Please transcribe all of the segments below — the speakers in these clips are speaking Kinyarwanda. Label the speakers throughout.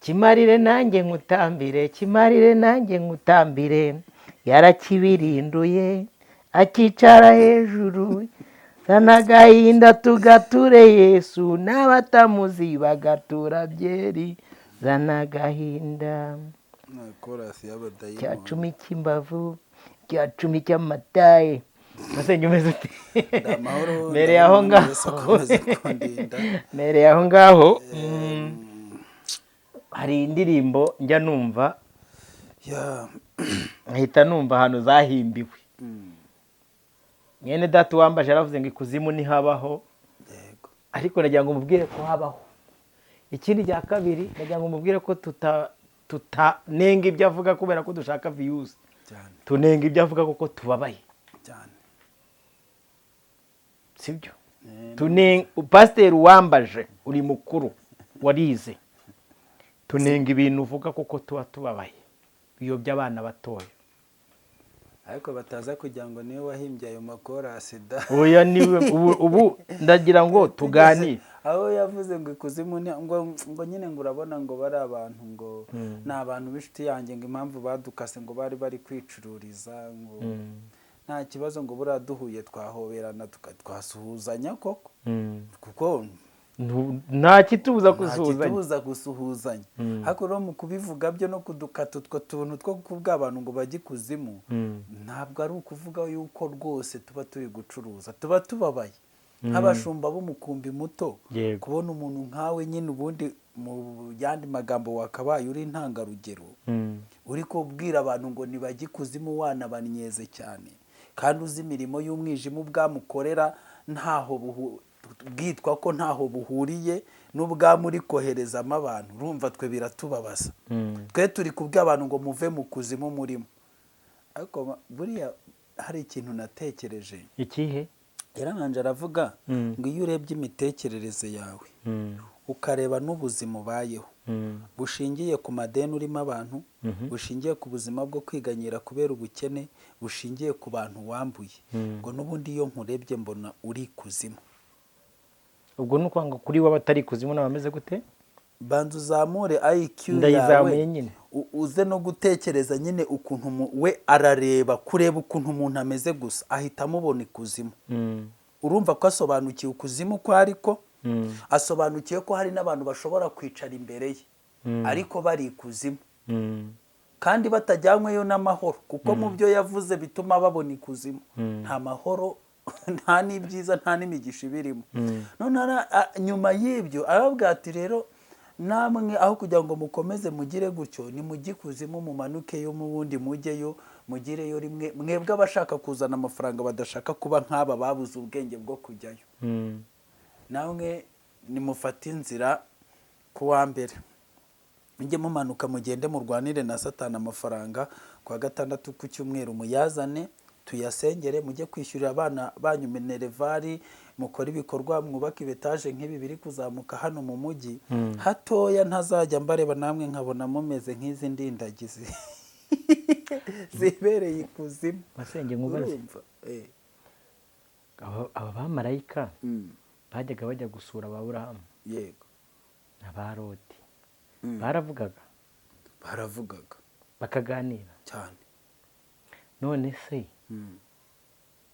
Speaker 1: Kimarire nanjye nkutambire, kimarire nanjye nkutambire. Yarakibirinduye akicara hejuru. Zana agahinda tugature Yesu, n'abatamuzi bagatura byeri. Zana agahinda.
Speaker 2: Na korasi
Speaker 1: Cya
Speaker 2: y'abadayimoni.
Speaker 1: 10 cy'imbavu, cya 10 cy'amataye. Masenge, umeze ute?
Speaker 2: Ndamahoro.
Speaker 1: Mbereye aho
Speaker 2: Ndabona
Speaker 1: ngaho.
Speaker 2: Yesu akomeza kundinda.
Speaker 1: Mbereye aho ngaho. Hari indirimbo njya numva, nkahita numva ahantu zahimbiwe. Mwene data wambaje yaravuze ngo ikuzimu ntihabaho. Ariko nagira ngo mubwire ko habaho. Ikindi cya kabiri, nagira ngo mubwire ko tutanenga ibyo avuga kubera ko dushaka views. Tunenga ibyo avuga kuko tubabaye. Sibyo? Tunenga pasiteri wambaje, uri mukuru, warize. Tunenga ibintu uvuga kuko tuba tubabaye, biyobya abana batoya.
Speaker 2: Ariko bataza kugira ngo niwe wahimbye ayo makorasi da.
Speaker 1: Oya, niwe. Ubu ndagira ngo tuganire.
Speaker 2: Aho yavuze ngo ikuzimu ngo nyine ngo urabona ngo bari abantu, ngo ni abantu b'inshuti yanjye, ngo impamvu badukase ngo bari bari kwicururiza, ngo nta kibazo, ngo buriya duhuye twahoberana, twasuhuzanya koko, kuko
Speaker 1: Nta kitubuza
Speaker 2: nta
Speaker 1: gusuhuzanya.
Speaker 2: kitubuza gusuhuzanya. Ariko rero mu kubivuga byo no kudukata utwo tuntu two kubwa abantu ngo bajye ikuzimu, ntabwo ari ukuvuga yuko rwose tuba turi gucuruza, tuba tubabaye nk'abashumba b'umukumbi muto. Kubona umuntu nkawe nyine, ubundi mu yandi magambo wakabaye uri intangarugero, uri kubwira abantu ngo ntibajye ikuzimu, wanabanyeze cyane, kandi uzi imirimo y'umwijima ubwamukorera ntaho bwitwa ko ntaho buhuriye n'ubwami uri koherezamo abantu. Urumva twe biratubabaza. Twe turi kubwira abantu ngo muve mu kuzimu murimo. Ariko buriya hari ikintu natekereje.
Speaker 1: Ikihe?
Speaker 2: Yarabanje aravuga ngo iyo urebye imitekerereze yawe, ukareba n'ubuzima ubayeho bushingiye ku madeni urimo abantu, bushingiye ku buzima bwo kwiganyira kubera ubukene, bushingiye ku bantu wambuye, ngo n'ubundi iyo nkurebye mbona uri ikuzimu.
Speaker 1: Ubwo ni ukuvuga ngo kuri we abatari ikuzimu n'abameze gute?
Speaker 2: Banza uzamure IQ
Speaker 1: Ndayizamuye
Speaker 2: yawe.
Speaker 1: nyine.
Speaker 2: Uze no gutekereza nyine ukuntu we arareba, kureba ukuntu umuntu ameze gusa ahita amubona ikuzimu. Urumva ko asobanukiwe ukuzimu ko ariko asobanukiwe ko hari n'abantu bashobora kwicara imbere ye ariko bari ikuzimu, kandi batajyanyweyo n'amahoro, kuko mu byo yavuze bituma babona ikuzimu nta mahoro, nta n'ibyiza, nta n'imigisha ibirimo. None nyuma y'ibyo arababwira ati: "Rero namwe aho kugira ngo mukomeze mugire gutyo, nimujye ikuzimu, mumanukeyo, mu bundi mujyeyo, mugireyo rimwe, mwebwe abashaka kuzana amafaranga badashaka kuba nk'aba babuze ubwenge bwo kujyayo, namwe nimufate inzira ku wa mbere, mujye mumanuka, mugende murwanire na Satani amafaranga, ku wa gatandatu, ku cyumweru muyazane tuyasengere, mujye kwishyurira abana banyu minerval, mukore ibikorwa, mwubake ibetaje nk'ibi biri kuzamuka hano mu mujyi hatoya, ntazajya mbareba namwe nkabona mumeze nk'izi ndindagizi zibereye ikuzimu."
Speaker 1: Masenge, nkubaze.
Speaker 2: Urumva?
Speaker 1: Aba bamarayika bajyaga bajya gusura Aburahamu na ba Loti, baravugaga?
Speaker 2: Baravugaga.
Speaker 1: Bakaganira?
Speaker 2: Cyane.
Speaker 1: None se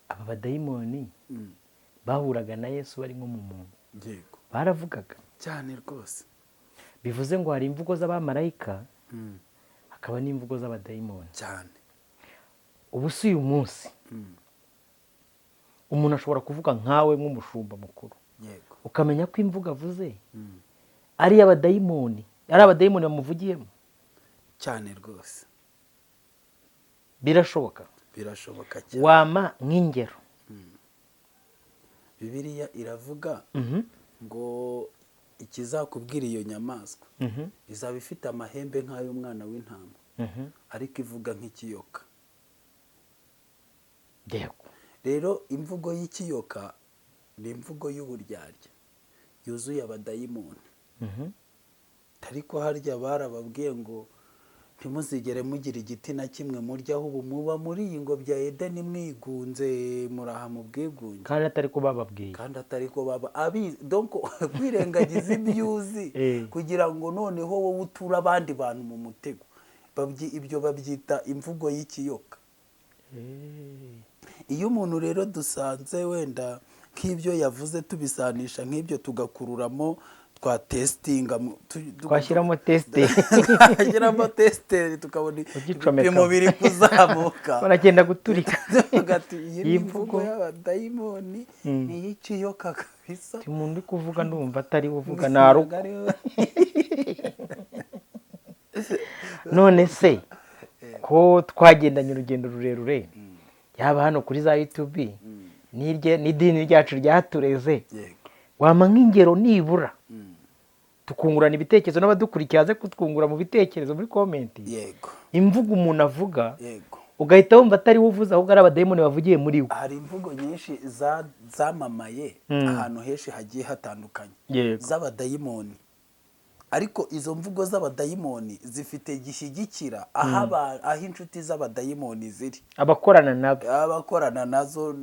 Speaker 1: aba badayimoni bahuraga na Yesu bari nko mu muntu, baravugaga?
Speaker 2: Cyane rwose.
Speaker 1: Bivuze ngo hari imvugo z'abamarayika, hakaba n'imvugo z'abadayimoni.
Speaker 2: Cyane.
Speaker 1: Ubu si uyu munsi umuntu ashobora kuvuga nkawe nk'umushumba mukuru, ukamenya ko imvugo avuze ari iy'abadayimoni, ari abadayimoni bamuvugiyemo?
Speaker 2: Cyane rwose.
Speaker 1: Birashoboka?
Speaker 2: Birashoboka cyane.
Speaker 1: Wama nk'ingero?
Speaker 2: Bibiliya iravuga ngo ikizakubwira iyo nyamaswa izaba ifite amahembe nk'ay'umwana w'intama, ariko ivuga nk'ikiyoka. Rero imvugo y'ikiyoka ni imvugo y'uburyarya yuzuye abadayimoni. Ariko harya barababwiye ngo Ntimuzigere mugira igiti na kimwe muryaho, ubu muba muri iyi ngobyi ya Edeni mwigunze, muraha mu bwigunge.
Speaker 1: Kandi atari ko bababwiye.
Speaker 2: Kandi atari ko baba abizi. Donc kwirengagiza ibyo uzi kugira ngo noneho wowe uture abandi bantu mu mutego. Ibyo babyita imvugo y'ikiyoka. Iyo umuntu rero dusanze wenda nk'ibyo yavuze tubisanisha nk'ibyo, tugakururamo, twatesitinga,
Speaker 1: Twashyiramo tester.
Speaker 2: Twashyiramo tester, tukabona
Speaker 1: Ugicomeka.
Speaker 2: ibipimo biri kuzamuka,
Speaker 1: Baragenda guturika.
Speaker 2: tuvuga ati iyi ni
Speaker 1: Iyi
Speaker 2: imvugo
Speaker 1: mvugo
Speaker 2: y'abadayimoni, ni iy'ikiyoka kabisa.
Speaker 1: Uyu muntu uri kuvuga ndumva atari we uvuga, naruko. None se ko twagendanye urugendo rurerure, yaba hano kuri za YouTube n'idini ryacu ryatureze, wampa nk'ingero nibura tukungurana ibitekerezo n'abadukurikiye, aze kutwungura mu bitekerezo muri comment, imvugo umuntu avuga ugahita wumva atari we uvuze, ahubwo ari abadayimoni bavugiye muri we?
Speaker 2: Hari imvugo nyinshi zamamaye ahantu henshi hagiye hatandukanye z'abadayimoni, ariko izo mvugo z'abadayimoni zifite gishyigikira aho inshuti z'abadayimoni ziri,
Speaker 1: abakorana nabo,
Speaker 2: abakorana nazo,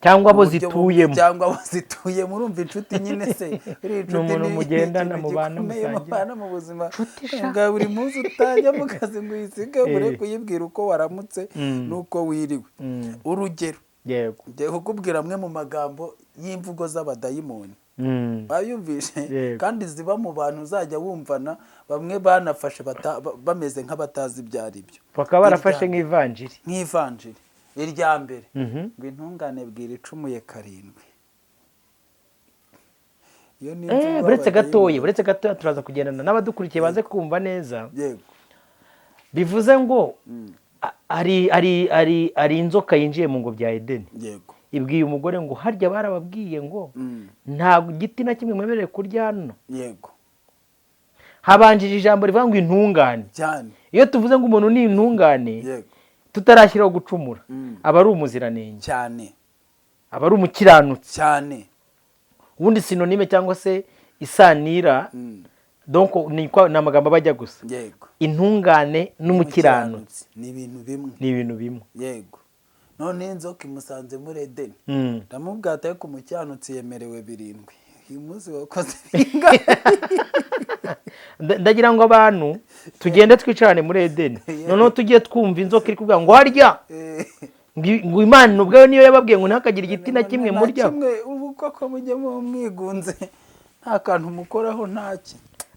Speaker 1: cyangwa abo
Speaker 2: mu buryo
Speaker 1: zituyemo.
Speaker 2: Cyangwa abo zituyemo. Urumva inshuti nyine se, uri inshuti
Speaker 1: Ni umuntu
Speaker 2: ni
Speaker 1: mugendana,
Speaker 2: ikintu
Speaker 1: mubana,
Speaker 2: gikomeye,
Speaker 1: musangira.
Speaker 2: mubana mu buzima
Speaker 1: Nshuti sha.
Speaker 2: bwa buri munsi, utajya mu kazi ngo uyisige, bure kuyibwira uko waramutse n'uko wiriwe. Urugero, ngiye kukubwira amwe mu magambo y'imvugo z'abadayimoni. Bayumvishe?
Speaker 1: Yego.
Speaker 2: Kandi ziba mu bantu uzajya wumvana bamwe banafashe bameze nk'abatazi ibyo ari byo.
Speaker 1: Bakaba barafashe nk'ivanjiri.
Speaker 2: Nk'ivanjiri. Irya mbere ngo: "Intungane bwira icumuye karindwi." Iyo ni imvugo
Speaker 1: Buretse gatoya,
Speaker 2: y'abadayimoni.
Speaker 1: buretse gatoya, turaza kugendana n'abadukurikiye baze kumva neza.
Speaker 2: Yego.
Speaker 1: Bivuze ngo ari inzoka yinjiye mu ngobyi ya Edeni, ibwiye umugore ngo: "Harya barababwiye ngo nta giti na kimwe mwemerewe kurya hano?" Habanjije ijambo rivuga ngo intungane. Iyo tuvuze ngo umuntu ni intungane, tutarashyiraho gucumura, aba ari umuziranenge, aba ari umukiranutsi. Ubundi synonyme cyangwa se isanira, donc ni amagambo aba ajya gusa, intungane n'umukiranutsi.
Speaker 2: Ni ibintu bimwe.
Speaker 1: Ni ibintu bimwe.
Speaker 2: Yego. None inzoka imusanze muri Edeni, ndamubwira ati: "Ariko umukiranutsi yemerewe birindwi, uyu munsi wakoze bingahe?"
Speaker 1: Ndagira ngo abantu tugende twicarane muri Edeni, noneho tujye twumva inzoka iri kuvuga ngo: "Harya ngo Imana ubwayo niyo yababwiye ngo ntihakagire igiti na kimwe
Speaker 2: Nta
Speaker 1: murya?"
Speaker 2: kimwe. Ubu koko mujye mwigunze, nta kantu mukoraho, ntaki?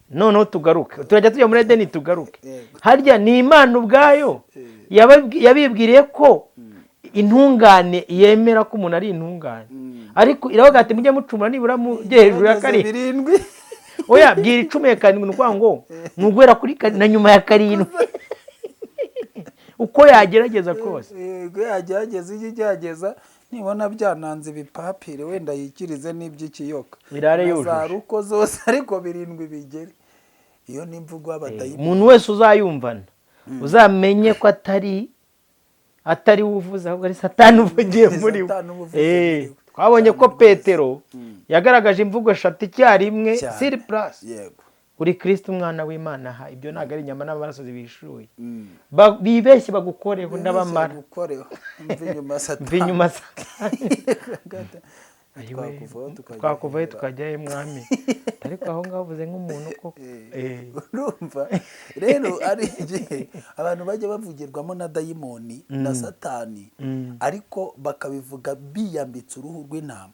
Speaker 1: Noneho tugaruke, turajya tujya muri Edeni tugaruke. Harya ni Imana ubwayo yabibwiriye ko intungane yemera ko umuntu ari intungane, ariko iravuga ati: "Mujye mucumura nibura mujye hejuru ya
Speaker 2: Bageze
Speaker 1: karindwi."
Speaker 2: birindwi.
Speaker 1: Oya, bwira icumi karindwi, ni ukuvuga ngo ni uguhera kuri karindwi na nyuma ya karindwi, uko yagerageza kose.
Speaker 2: Yego, yagerageza, ijye igerageza, nibona byananze ibipapire, wenda yikirize n'iby'ikiyoka
Speaker 1: Birare
Speaker 2: na za
Speaker 1: yujuje.
Speaker 2: ruko zose, ariko birindwi bigere. Iyo ni imvugo y'abadayimoni.
Speaker 1: Umuntu wese uzayumvana, uzamenye ko atari we uvuze, ahubwo ari Satani uvugiye muri we.
Speaker 2: Satani uba uvuze muri we.
Speaker 1: Twabonye ko
Speaker 2: Cyane rwose.
Speaker 1: Petero yagaragaje imvugo eshatu icyarimwe,
Speaker 2: Cyane.
Speaker 1: sur place: "Uri Kirisito, umwana w'Imana." Aha ibyo ntabwo ari inyama n'amaraso zibishuye. Bibeshye bagukoreho, ndabamara.
Speaker 2: Gukoreho, mva inyuma, Satani.
Speaker 1: Mva inyuma, Satani. Ayiwe,
Speaker 2: Twakuvaho tukajya
Speaker 1: twakuvaho
Speaker 2: hera.
Speaker 1: tukajyayo mwami, ariko aho ngaho uvuze nk'umuntu koko.
Speaker 2: Urumva rero ari igihe abantu bajya bavugirwamo na dayimoni na Satani, ariko bakabivuga biyambitse uruhu rw'intama.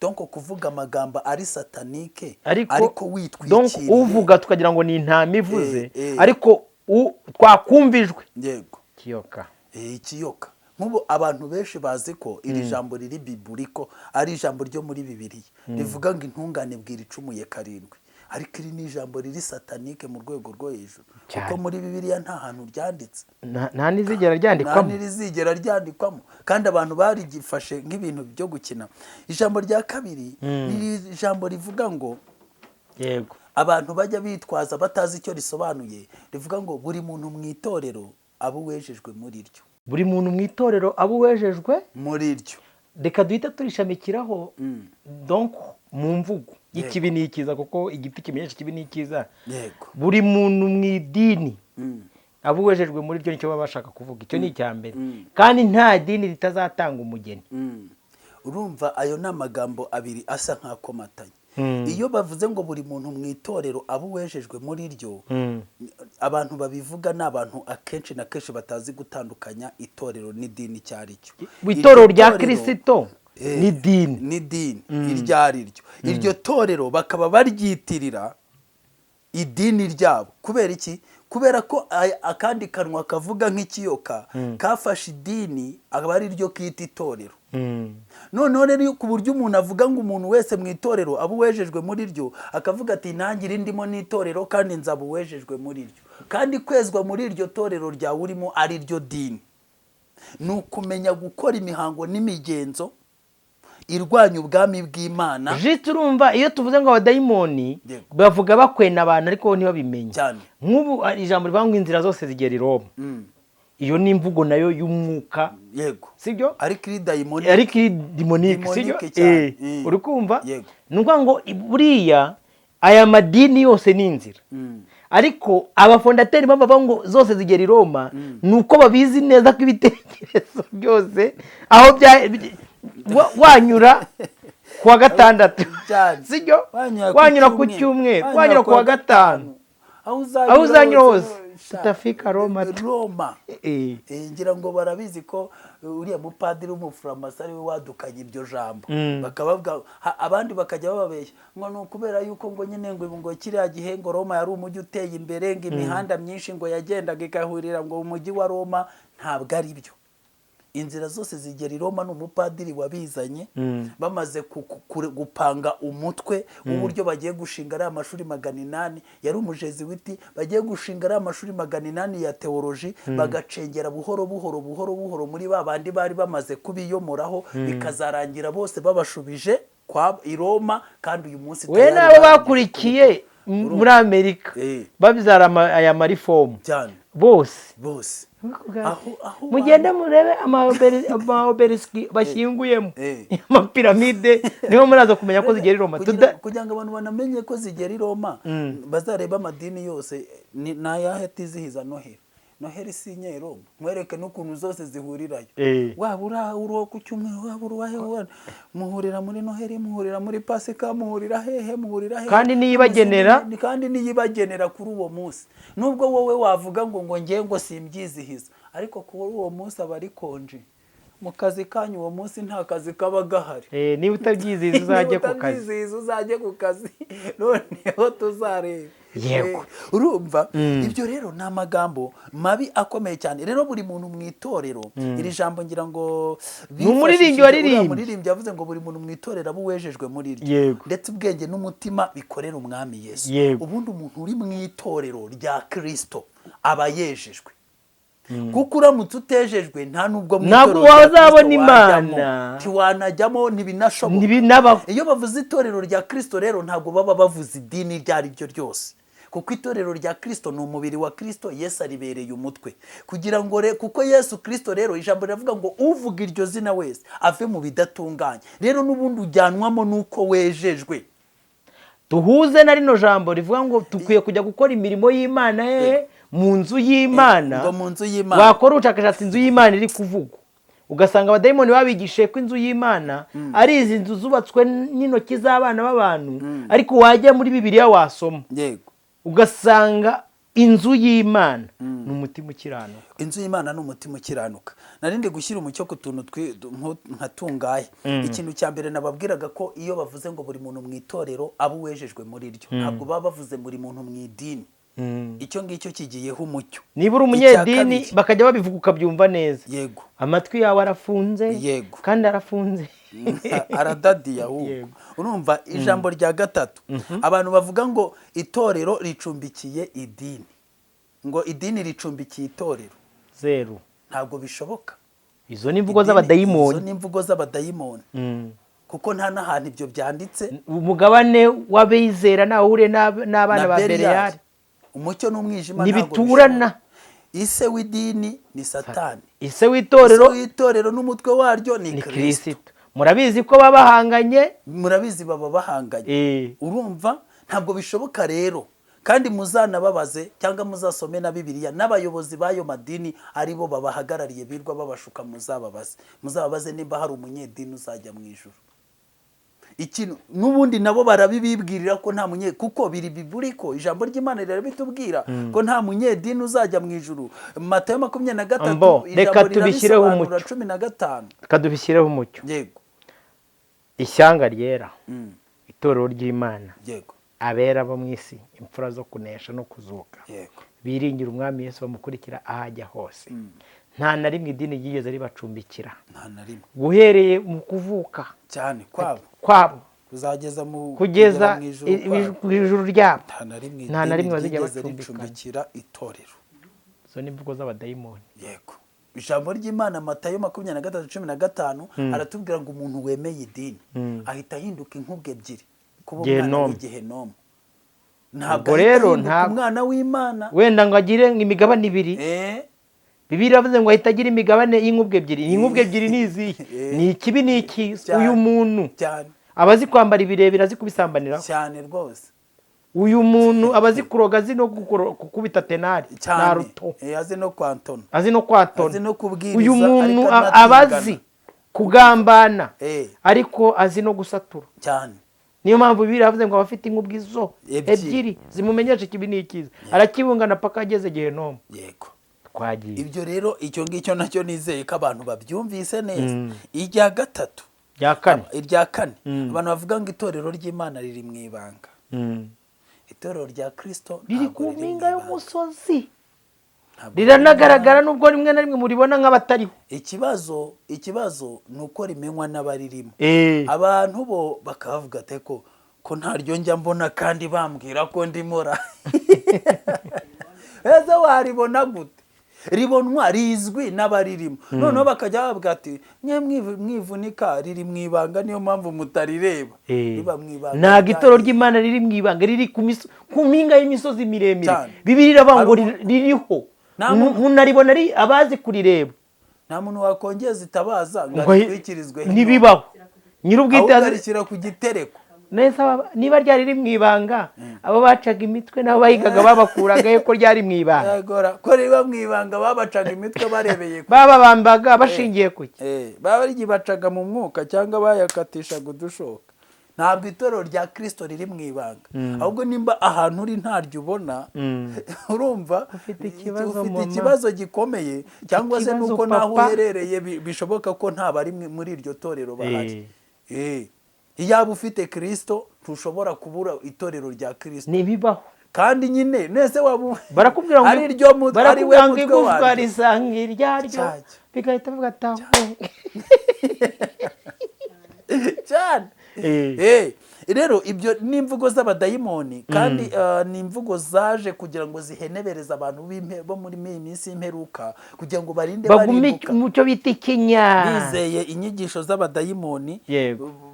Speaker 2: Donc kuvuga amagambo ari satanique,
Speaker 1: ariko,
Speaker 2: ariko
Speaker 1: donc
Speaker 2: witwikiriye.
Speaker 1: Uvuga tukagira ngo ni intama ivuze, ariko twakumvijwe kiyoka.
Speaker 2: Ikiyoka. Nk'ubu abantu benshi bazi ko iri jambo riri biburiko, ari ijambo ryo muri Bibiliya rivuga ngo: "Intungane bwira icumuye karindwi", ariko iri ni ijambo riri satanique mu rwego rwo hejuru, kuko muri Bibiliya nta hantu ryanditse.
Speaker 1: Nta n'izigera
Speaker 2: Nta
Speaker 1: ryandikwamo.
Speaker 2: Ntirizigera ryandikwamo, kandi abantu barigifashe nk'ibintu byo gukina. Ijambo rya kabiri ni ijambo rivuga ngo, abantu bajya bitwaza batazi icyo risobanuye, rivuga ngo: "Buri muntu mu itorero aba uwejejwe muri ryo."
Speaker 1: Buri muntu mu itorero aba uwejejwe
Speaker 2: muri ryo.
Speaker 1: Reka duhita turishamikiraho. Donc mu mvugo y'ikibi n'ikiza, kuko igiti kimenyesha ikibi n'ikiza, buri muntu mu idini Abo uwejejwe muri ryo, nicyo baba bashaka kuvuga. Icyo ni icya mbere. Kandi nta dini ritazatanga umugeni.
Speaker 2: Urumva ayo ni amagambo abiri asa nk'akomatanye. Iyo bavuze ngo buri muntu mu itorero aba uwejejwe muri ryo, abantu babivuga ni abantu akenshi na kenshi batazi gutandukanya itorero n'idini icyo ari cyo.
Speaker 1: Itorero
Speaker 2: Iryo
Speaker 1: rya Kirisito n'idini.
Speaker 2: N'idini iryo ari ryo, iryo torero bakaba baryitirira idini ryabo. Kubera iki? Kubera ko akandi kanwa kavuga nk'ikiyoka kafashe idini, akaba ari ryo kita itorero. Noneho rero, ku buryo umuntu avuga ngo umuntu wese mu itorero aba uwejejwe muri ryo, akavuga ati: "Nanjye irindimo n'itorero kandi nzaba uwejejwe muri ryo." Kandi kwezwa muri iryo torero ryawe urimo, ari ryo dini, ni ukumenya gukora imihango n'imigenzo irwanya ubwami bw'Imana.
Speaker 1: Juste, urumva iyo tuvuze ngo abadayimoni bavuga bakwena abantu, ariko bo ntibabimenye.
Speaker 2: Cyane.
Speaker 1: Nk'ubu hari ijambo rivuga ngo inzira zose zigera i Roma. Iyo ni imvugo nayo y'umwuka, sibyo?
Speaker 2: Ariko iri dayimoni.
Speaker 1: Ariko iri démonique, sibyo?
Speaker 2: Démonique cyane.
Speaker 1: Uri kumva?
Speaker 2: Yego.
Speaker 1: Ni ukuvuga ngo buriya aya madini yose ni inzira, ariko abafondateri bavuga ngo zose zigera i Roma, ni uko babizi neza ko ibitekerezo byose aho bya wanyura ku wa gatandatu,
Speaker 2: Cyane.
Speaker 1: sibyo?
Speaker 2: Wanyura ku
Speaker 1: Wanyura ku
Speaker 2: cyumweru,
Speaker 1: cyumweru, wanyura ku wa gatanu,
Speaker 2: aho
Speaker 1: aho uzanyura hose,
Speaker 2: sha,
Speaker 1: utafika Roma tu.
Speaker 2: Roma.
Speaker 1: Eh.
Speaker 2: Ngira ngo barabizi ko uriya mupadiri w'umufaramasi ari we wadukanye iryo jambo. Bakabavuga abandi bakajya bababeshya ngo ni ukubera yuko ngo nyine ngo kiriya gihe ngo Roma yari umujyi uteye imbere, ngo imihanda myinshi ngo yagendaga igahurira ngo mu mujyi wa Roma. Ntabwo ari byo. Inzira zose zigera i Roma ni umupadiri wabizanye, bamaze gupanga umutwe w'uburyo bagiye gushinga ariya mashuri 800. Yari umujeziwiti. Bagiye gushinga ariya mashuri 800 ya théologie, bagacengera buhoro buhoro buhoro buhoro muri ba bandi bari bamaze kubiyomoraho, bikazarangira bose babashubije kwa i Roma. Kandi uyu munsi
Speaker 1: We
Speaker 2: tayari
Speaker 1: n'abo
Speaker 2: barangije
Speaker 1: bakurikiye
Speaker 2: kubikora.
Speaker 1: muri Amerika, babyara aya ma réformes
Speaker 2: Cyane.
Speaker 1: bose.
Speaker 2: Bose aho
Speaker 1: Mugende murebe ama obélisque bashyinguyemo, amapiramide, niho muraza kumenya ko zigera i Roma.
Speaker 2: Kugira ngo abantu banamenye ko zigera i Roma, bazarebe amadini yose ni ayahe atizihiza Noheli. Noheli si inyeroma? Nkwereke n'ukuntu zose zihurirayo. Waba uri uwo ku cyumweru, waba uri uwahe, muhurira muri Noheli, muhurira muri Pasika, muhurira hehe, muhurira hehe.
Speaker 1: Kandi niyibagenera.
Speaker 2: Kandi niyibagenera kuri uwo munsi. Nubwo wowe wavuga ngo ngiye ngo simbyizihiza, ariko kuri uwo munsi aba ari congé mu kazi kanyu. Uwo munsi nta kazi kaba gahari.
Speaker 1: Niba utabyizihiza uzajye ku kazi.
Speaker 2: Utabyizihiza uzajye ku kazi, noneho tuzareba.
Speaker 1: Yego.
Speaker 2: Urumva ibyo rero ni amagambo mabi akomeye cyane. Rero buri muntu mu itorero, iri jambo ngira ngo
Speaker 1: Ni umuririmbyi
Speaker 2: bifashishije
Speaker 1: waririmbye.
Speaker 2: uriya muririmbyi yavuze ngo buri muntu mu itorero aba uwejejwe muri ryo, ndetse ubwenge n'umutima bikorera Umwami Yesu. Ubundi umuntu uri mu itorero rya Kirisito aba yejejwe, kuko uramutse utejejwe nta nubwo mu
Speaker 1: Ntabwo
Speaker 2: itorero rya
Speaker 1: wazabona
Speaker 2: Kristo wajyamo.
Speaker 1: Imana.
Speaker 2: Ntiwanajyamo, ntibinashoboka.
Speaker 1: Ntibinabaho.
Speaker 2: Iyo bavuze itorero rya Kirisito rero, ntabwo baba bavuze idini iryo ari ryo ryose, kuko itorero rya Kirisito ni umubiri wa Kirisito, Yesu aribereye umutwe. Kugira ngo kuko Yesu Kirisito rero, ijambo riravuga ngo uvuga iryo zina wese ave mu bidatunganye. Rero n'ubundi ujyanwamo n'uko wejejwe.
Speaker 1: Duhuze na rino jambo rivuga ngo dukwiye kujya gukora imirimo y'Imana hehe? Mu nzu y'Imana.
Speaker 2: Ngo mu nzu y'Imana.
Speaker 1: Wakora ubushakashatsi, inzu y'Imana iri kuvugwa, ugasanga abadayimoni babigishije ko inzu y'Imana ari izi nzu zubatswe n'intoki z'abana b'abantu, ariko wajya muri Bibiliya wasoma, ugasanga inzu y'Imana ni umutima ukiranuka.
Speaker 2: Inzu y'Imana ni umutima ukiranuka. Narindi gushyira umucyo ku tuntu nka tungahe. Ikintu cya mbere nababwiraga ko iyo bavuze ngo buri muntu mu itorero aba uwejejwe muri ryo, ntabwo baba bavuze buri muntu mu idini. Icyo ngicyo kigiyeho umucyo.
Speaker 1: Niba uri
Speaker 2: Icya
Speaker 1: umunyedini,
Speaker 2: kabiri,
Speaker 1: bakajya babivuga ukabyumva neza, amatwi yawe arafunze. Kandi arafunze.
Speaker 2: Aradadiye ahubwo. Urumva ijambo rya gatatu, abantu bavuga ngo itorero ricumbikiye idini, ngo idini ricumbikiye itorero.
Speaker 1: Zeru.
Speaker 2: Ntabwo bishoboka.
Speaker 1: Izo ni imvugo
Speaker 2: Izo
Speaker 1: z'abadayimoni.
Speaker 2: Ni imvugo z'abadayimoni, kuko nta n'ahantu ibyo byanditse.
Speaker 1: Umugabane w'abizera ntawe uhuriye n'abana
Speaker 2: Na
Speaker 1: ba
Speaker 2: Beliyali.
Speaker 1: Beliyali.
Speaker 2: Umucyo n'umwijima ntabwo
Speaker 1: Ntibiturana.
Speaker 2: bishoboka. Ise w'idini ni Satani.
Speaker 1: Ise w'itorero
Speaker 2: Ise w'itorero n'umutwe waryo ni
Speaker 1: ni
Speaker 2: Kirisito.
Speaker 1: Kirisito. Murabizi ko baba bahanganye.
Speaker 2: Murabizi baba bahanganye. Urumva ntabwo bishoboka rero. Kandi muzanababaze cyangwa muzasome na Bibiliya n'abayobozi b'ayo madini aribo babahagarariye birwa babashuka, muzababaze nimba hari umunyedini uzajya mu ijuru. Ikintu n'ubundi nabo barabibibwirira ko nta munye, kuko biri biburiko ijambo ry'Imana rirabitubwira ko nta munyedini uzajya mu ijuru. Matayo 23
Speaker 1: Ambo, reka tubishyireho umucyo.
Speaker 2: 15.
Speaker 1: Reka tubishyireho umucyo.
Speaker 2: Yego.
Speaker 1: Ishyanga ryera, itorero ry'Imana,
Speaker 2: yego,
Speaker 1: abera bo mu isi, imfura zo kunesha no kuzuka,
Speaker 2: yego,
Speaker 1: biringira umwami Yesu, bamukurikira aho ajya hose. Nta na rimwe idini ryigeze ribacumbikira,
Speaker 2: nta na rimwe,
Speaker 1: guhereye mu kuvuka
Speaker 2: cyane kwabo kuzageza mu
Speaker 1: kugeza mu ijuru ryabo,
Speaker 2: nta na rimwe
Speaker 1: nta na rimwe bazijya
Speaker 2: bacumbikira itorero.
Speaker 1: Izo ni imvugo z'abadayimoni.
Speaker 2: Yego. Ijambo ry'Imana Matayo 23:15 aratubwira ngo umuntu wemeye idini ahita ahinduka inkubwe ebyiri, kuba umwana w'igihenomu. Ntabwo rero nta umwana w'Imana
Speaker 1: wenda ngo agire imigabane ibiri. Bibiliya iravuze ngo ahita agira imigabane y'inkubwe ebyiri. Inkubwe ebyiri ni izihe? Ni ikibi ni icyiza. Uyu muntu aba azi kwambara ibirebire, azi kubisambaniraho
Speaker 2: cyane rwose.
Speaker 1: Uyu muntu aba azi kuroga, azi no gukubita tenari na ruto,
Speaker 2: azi no kwantona,
Speaker 1: azi no kwatona,
Speaker 2: azi no kubwiriza.
Speaker 1: Uyu muntu aba azi kugambana, ariko azi no gusatura
Speaker 2: cyane.
Speaker 1: Niyo mpamvu Bibiliya iravuze ngo abafite inkubwe izo ebyiri zimumenyesha ikibi n'icyiza, arakibungana paka ageze gehenomu.
Speaker 2: Yego.
Speaker 1: Twagiye.
Speaker 2: Ibyo rero icyo ngicyo nacyo nizeye ko abantu babyumvise neza. Irya gatatu, irya kane, abantu bavuga ngo itorero ry'Imana riri mu ibanga. Itorero rya Kristo
Speaker 1: riri ku mpinga y'umusozi, riranagaragara nubwo rimwe na rimwe muribona nk'abatariho.
Speaker 2: Ikibazo ni uko rimenywa n'abaririmo. Abantu bo bakavuga ati ko ntaryo njya mbona kandi bambwira ko ndimora. Ese waribona gute? Ribonwa rizwi n'abaririmo. Noneho bakajya bavuga ati mwe mwivunika, riri mu ibanga, niyo mpamvu mutarireba. Riba mu ibanga.
Speaker 1: Ntabwo itorero ry'Imana riri mu ibanga, riri ku mpinga y'imisozi miremire. Bibiliya iravuga ngo ririho, munaribona ari abazi kurireba.
Speaker 2: Nta muntu wakongeza itabaza ngo aritwikirizwe,
Speaker 1: ntibibaho. Nyir'ubwite
Speaker 2: arishyira ku gitereko.
Speaker 1: Niba ryari riri mu ibanga, abo bacaga imitwe nabo bahigaga babakuragayo ko ryari mu ibanga.
Speaker 2: Ko riba mu ibanga babacaga imitwe barebeye,
Speaker 1: bababambaga bashingiye ku
Speaker 2: ki? Babacaga mu mwuka cyangwa bayakatishaga udushoka. Ntabwo itorero rya Kristo riri mu ibanga, ahubwo nimba ahantu uri ntaryo ubona, urumva
Speaker 1: ufite
Speaker 2: ikibazo gikomeye, cyangwa se nuko naho uherereye bishoboka ko nta bari muri iryo torero bahari. Iyaba ufite Kristo ntushobora kubura itorero rya Kristo,
Speaker 1: ntibibaho.
Speaker 2: Kandi nyine nese waba
Speaker 1: barakubwira ngo
Speaker 2: ari ryo ari we mutwe
Speaker 1: igufwa risanga iryaryo, bigahita bivuga ati
Speaker 2: cyane. Rero ibyo ni imvugo z'abadayimoni, kandi ni imvugo zaje kugira ngo zihenebereze abantu bo muri iyi minsi y'imperuka, kugira ngo barinde
Speaker 1: barimbuka mu cyo bita ikinya,
Speaker 2: bizeye inyigisho z'abadayimoni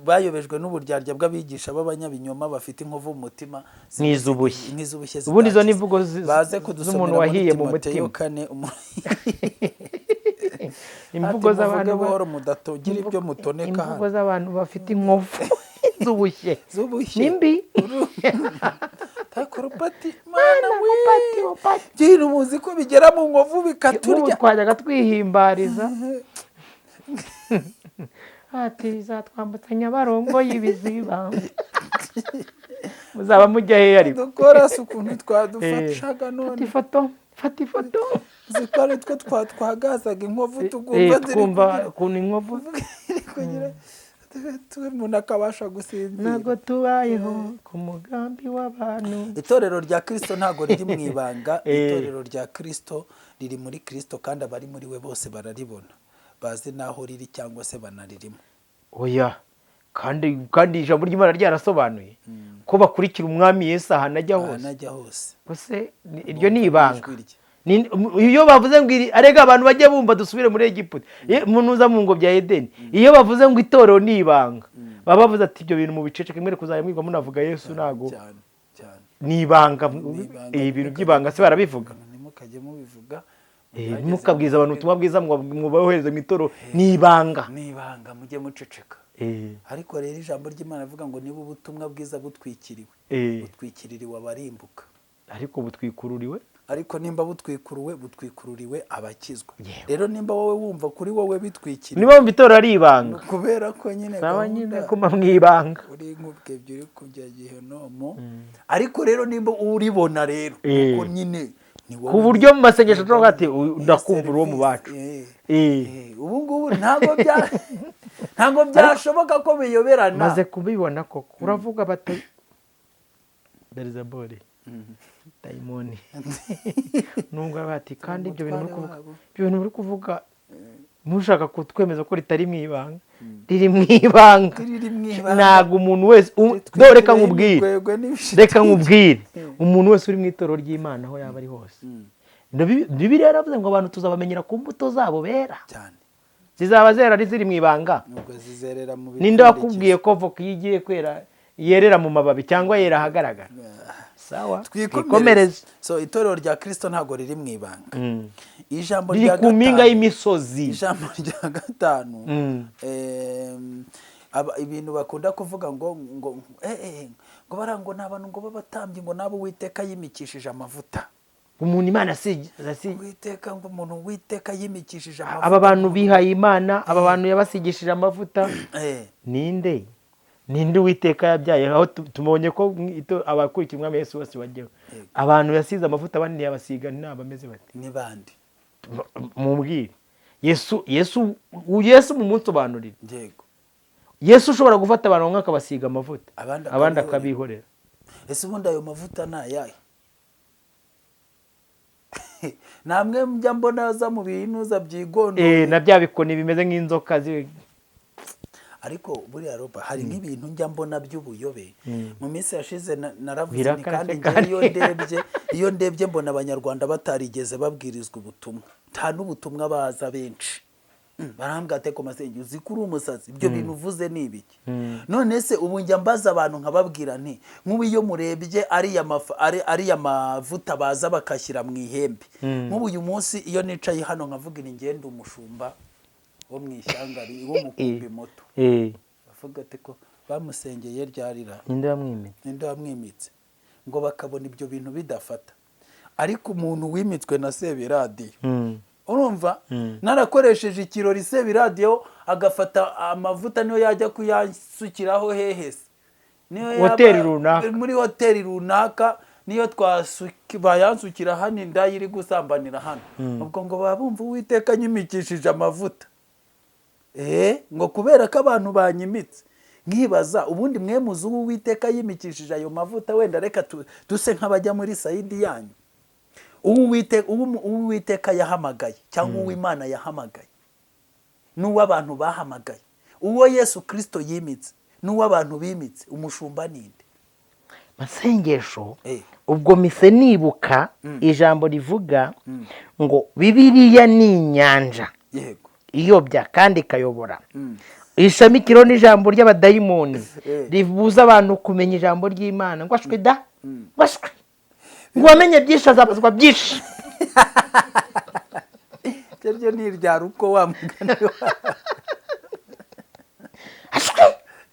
Speaker 2: bayobejwe n'uburyarya bw'abigisha b'abanyabinyoma bafite inkovu mu mutima
Speaker 1: nk'izubushye. Ubundi izo ni imvugo z'umuntu wahiye mu mutima. Imvugo z'abantu
Speaker 2: buhoro mudatogira ibyo mutoneka,
Speaker 1: imvugo z'abantu bafite inkovu z'ubushye nimbi.
Speaker 2: Takorupati mana we, gira umuzi ko bigera mu nkovu bikaturya.
Speaker 1: Twajyaga twihimbariza ati zatwambutsa Nyabarongo y'ibiziba, muzaba mujya he? Ariko
Speaker 2: dukora ukuntu twadufashaga none.
Speaker 1: Fata ifoto
Speaker 2: zikora twe twagazaga inkovu, tugumva
Speaker 1: twumva ukuntu inkovu
Speaker 2: kugira umuntu akabasha gusinzira.
Speaker 1: Ntabwo tubayeho ku mugambi w'abantu.
Speaker 2: Itorero rya Kristo ntabwo riri mu ibanga. Itorero rya Kristo riri muri Kristo, kandi abari muri we bose bararibona, bazi n'aho riri cyangwa se banaririmo.
Speaker 1: Oya, kandi ijambo ry'Imana ryarasobanuye ko bakurikira umwami Yesu ahantu ajya hose. Gusa iryo ni ibanga. Iyo bavuze ngo arega abantu bajye bumva dusubire muri Egiputa, munuza mu ngobyi ya Edeni, iyo bavuze ngo itorero ni ibanga, baba bavuze ati ibyo bintu mu biceceke mwere kuzajya mwirwa munavuga Yesu, ntago ni ibanga. Ibintu by'ibanga se barabivuga? Ntimukabwiza abantu ubutumwa bwiza mubohereze mu itorero, ni ibanga.
Speaker 2: Ni ibanga, mujye muceceka. Ariko rero ijambo ry'Imana rivuga ngo niba ubutumwa bwiza butwikiriwe, butwikiririwe abarimbuka.
Speaker 1: Ariko butwikururiwe.
Speaker 2: Ariko nimba butwikuruwe, butwikururiwe abakizwa.
Speaker 1: Yewe.
Speaker 2: Rero nimba wowe wumva kuri wowe bitwikiriye,
Speaker 1: Niba wumva itorero ari ibanga,
Speaker 2: kubera ko nyine
Speaker 1: saba nyine
Speaker 2: gahunda
Speaker 1: kuma mu ibanga.
Speaker 2: Uri nk'ubwe uri kujya gihenomo. Ariko rero nimba uribona rero, kuko nyine ni wowe
Speaker 1: Ku buryo mu masengesho tuvuga ati
Speaker 2: Iyo
Speaker 1: "Ndakumva uri uwo mu bacu."
Speaker 2: serivisi, ubu ngubu ntabwo byashoboka ko biyoberana.
Speaker 1: Maze kubibona koko, uravuga bati Beelzebuli, dayimoni, nubwo bati kandi ibyo bintu muri
Speaker 2: Umutware
Speaker 1: kuvuga,
Speaker 2: wabo.
Speaker 1: ibyo bintu muri kuvuga mushaka kutwemeza ko ritari mu ibanga, riri mu ibanga.
Speaker 2: Riri mu ibanga.
Speaker 1: Ntabwo umuntu wese do reka nkubwire,
Speaker 2: Ritwikiriyeho imikwegwe
Speaker 1: reka nkubwire, umuntu wese uri mu itorero ry'Imana, aho yaba ari hose, Bibiliya yaravuze ngo abantu tuzabamenyera ku mbuto zabo bera.
Speaker 2: Cyane.
Speaker 1: Zizaba zera ari ziri mu ibanga?
Speaker 2: Nubwo zizerera mu
Speaker 1: Ninde wakubwiye ko voka iyo igiye kwera yerera mu mababi cyangwa yera ahagaragara? Sawa,
Speaker 2: twikomereze.
Speaker 1: Twikomereze.
Speaker 2: So itorero rya Kristo ntabwo riri mu ibanga. Ijambo
Speaker 1: Riri
Speaker 2: rya
Speaker 1: ku mpinga
Speaker 2: gatanu,
Speaker 1: y'imisozi.
Speaker 2: Ijambo rya gatanu, ibintu bakunda kuvuga ngo bara ngo ni abantu ngo b'abatambyi, ngo nabo Uwiteka yimikishije amavuta.
Speaker 1: Umuntu Imana
Speaker 2: Uwiteka, ngo umuntu Uwiteka yimikishije amavuta.
Speaker 1: Aba bantu bihaye Imana, aba bantu yabasigishije amavuta. Ninde, ninde Uwiteka yabyaye? Aho tubonye ko abakurikira Umwami Yesu bose bajyaho. Abantu yasize amavuta, abandi ntiyabasiga, ntabameze bate?
Speaker 2: Ni bande?
Speaker 1: Mumbwire Yesu, Yesu, Yesu mumunsobanurire.
Speaker 2: Yego.
Speaker 1: Yesu ushobora gufata abantu bamwe akabasiga amavuta,
Speaker 2: Abandi
Speaker 1: abandi
Speaker 2: akabihorera.
Speaker 1: akabihorera.
Speaker 2: Ese ubundi ayo mavuta ni ayahe? Namwe njya mbona aza mu binuza byigondoye.
Speaker 1: Na bya bikoni bimeze nk'inzoka
Speaker 2: Ariko buriya roba hari nk'ibintu njya mbona by'ubuyobe. Mu minsi yashize naravuze
Speaker 1: Bwira
Speaker 2: nti kandi
Speaker 1: karate.
Speaker 2: njye iyo ndebye mbona Abanyarwanda batarigeze babwirizwa ubutumwa, nta n'ubutumwa baza benshi. Barambwira ati ko masenge uzi ko uri umusazi, ibyo bintu uvuze ni ibiki? None se ubu njya mbaza abantu nkababwira nti nk'ubu iyo murebye ariya mavuta baza bakashyira mu ihembe, nk'ubu uyu munsi iyo nicaye hano nkavuga ni ngende umushumba wo mu ishyanga wo mukumbi muto, bavuga ati ko bamusengeye ryarira?
Speaker 1: Ninde wamwimitse?
Speaker 2: Ninde wamwimitse? Ngo bakabona ibyo bintu bidafata. Ariko umuntu wimitswe na Sebiradiyo, urumva narakoresheje ikirori, Sebiradiyo agafata amavuta, niyo yajya kuyasukiraho hehe se? Niyo
Speaker 1: Hoteli runaka.
Speaker 2: Muri hoteli runaka, niyo bayansukira hano, inda iri gusambanira hano, ubwo ngo baba bumva Uwiteka anyimikishije amavuta, ngo kubera ko abantu banyimitse. Nkibaza ubundi mwe muzi uwo Uwiteka yimikishije ayo mavuta? Wenda reka duse nk'abajya muri side yanyu. Uwo Uwiteka yahamagaye cyangwa uwo Imana yahamagaye n'uwo abantu bahamagaye, uwo Yesu Kirisito yimitse n'uwo abantu bimitse, umushumba ninde?
Speaker 1: Masengesho. Ubwo mise nibuka ijambo rivuga ngo Bibiliya ni inyanja iyobya kandi ikayobora, ishamikiro n'ijambo ry'abadayimoni ribuza abantu kumenya ijambo ry'Imana. Ngo ashwe da, ngo ashwe, ngo uwamenye byinshi azabazwa byinshi.
Speaker 2: Iryo ryo ni irya ruko wa mugani wawe.
Speaker 1: Ashwe.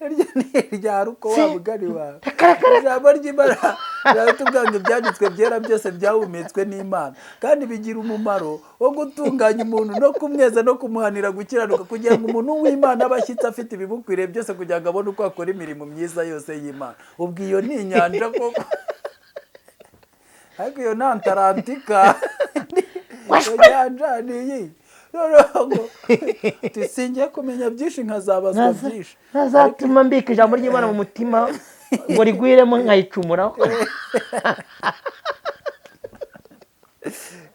Speaker 2: Iryo ni irya ruko wa mugani wawe.
Speaker 1: Reka, reka, reka.
Speaker 2: Ijambo ry'Imana riratubwira ngo ibyanditswe byera byose byahumetswe n'Imana kandi bigira umumaro wo gutunganya umuntu no kumweza no kumuhanira gukiranuka, kugira ngo umuntu w'Imana abe ashyitse, afite ibimukwiriye byose, kugira ngo abone uko akora imirimo myiza yose y'Imana. Ubwo iyo ni inyanja koko, ariko iyo ni Antarantika. Iyo nyanja ni iyi. Noneho ngo tusingiye kumenya byinshi nkazabazwa byinshi.
Speaker 1: Ntazatuma mbika ijambo ry'Imana mu mutima ngo rigwiremo nkayicumuraho.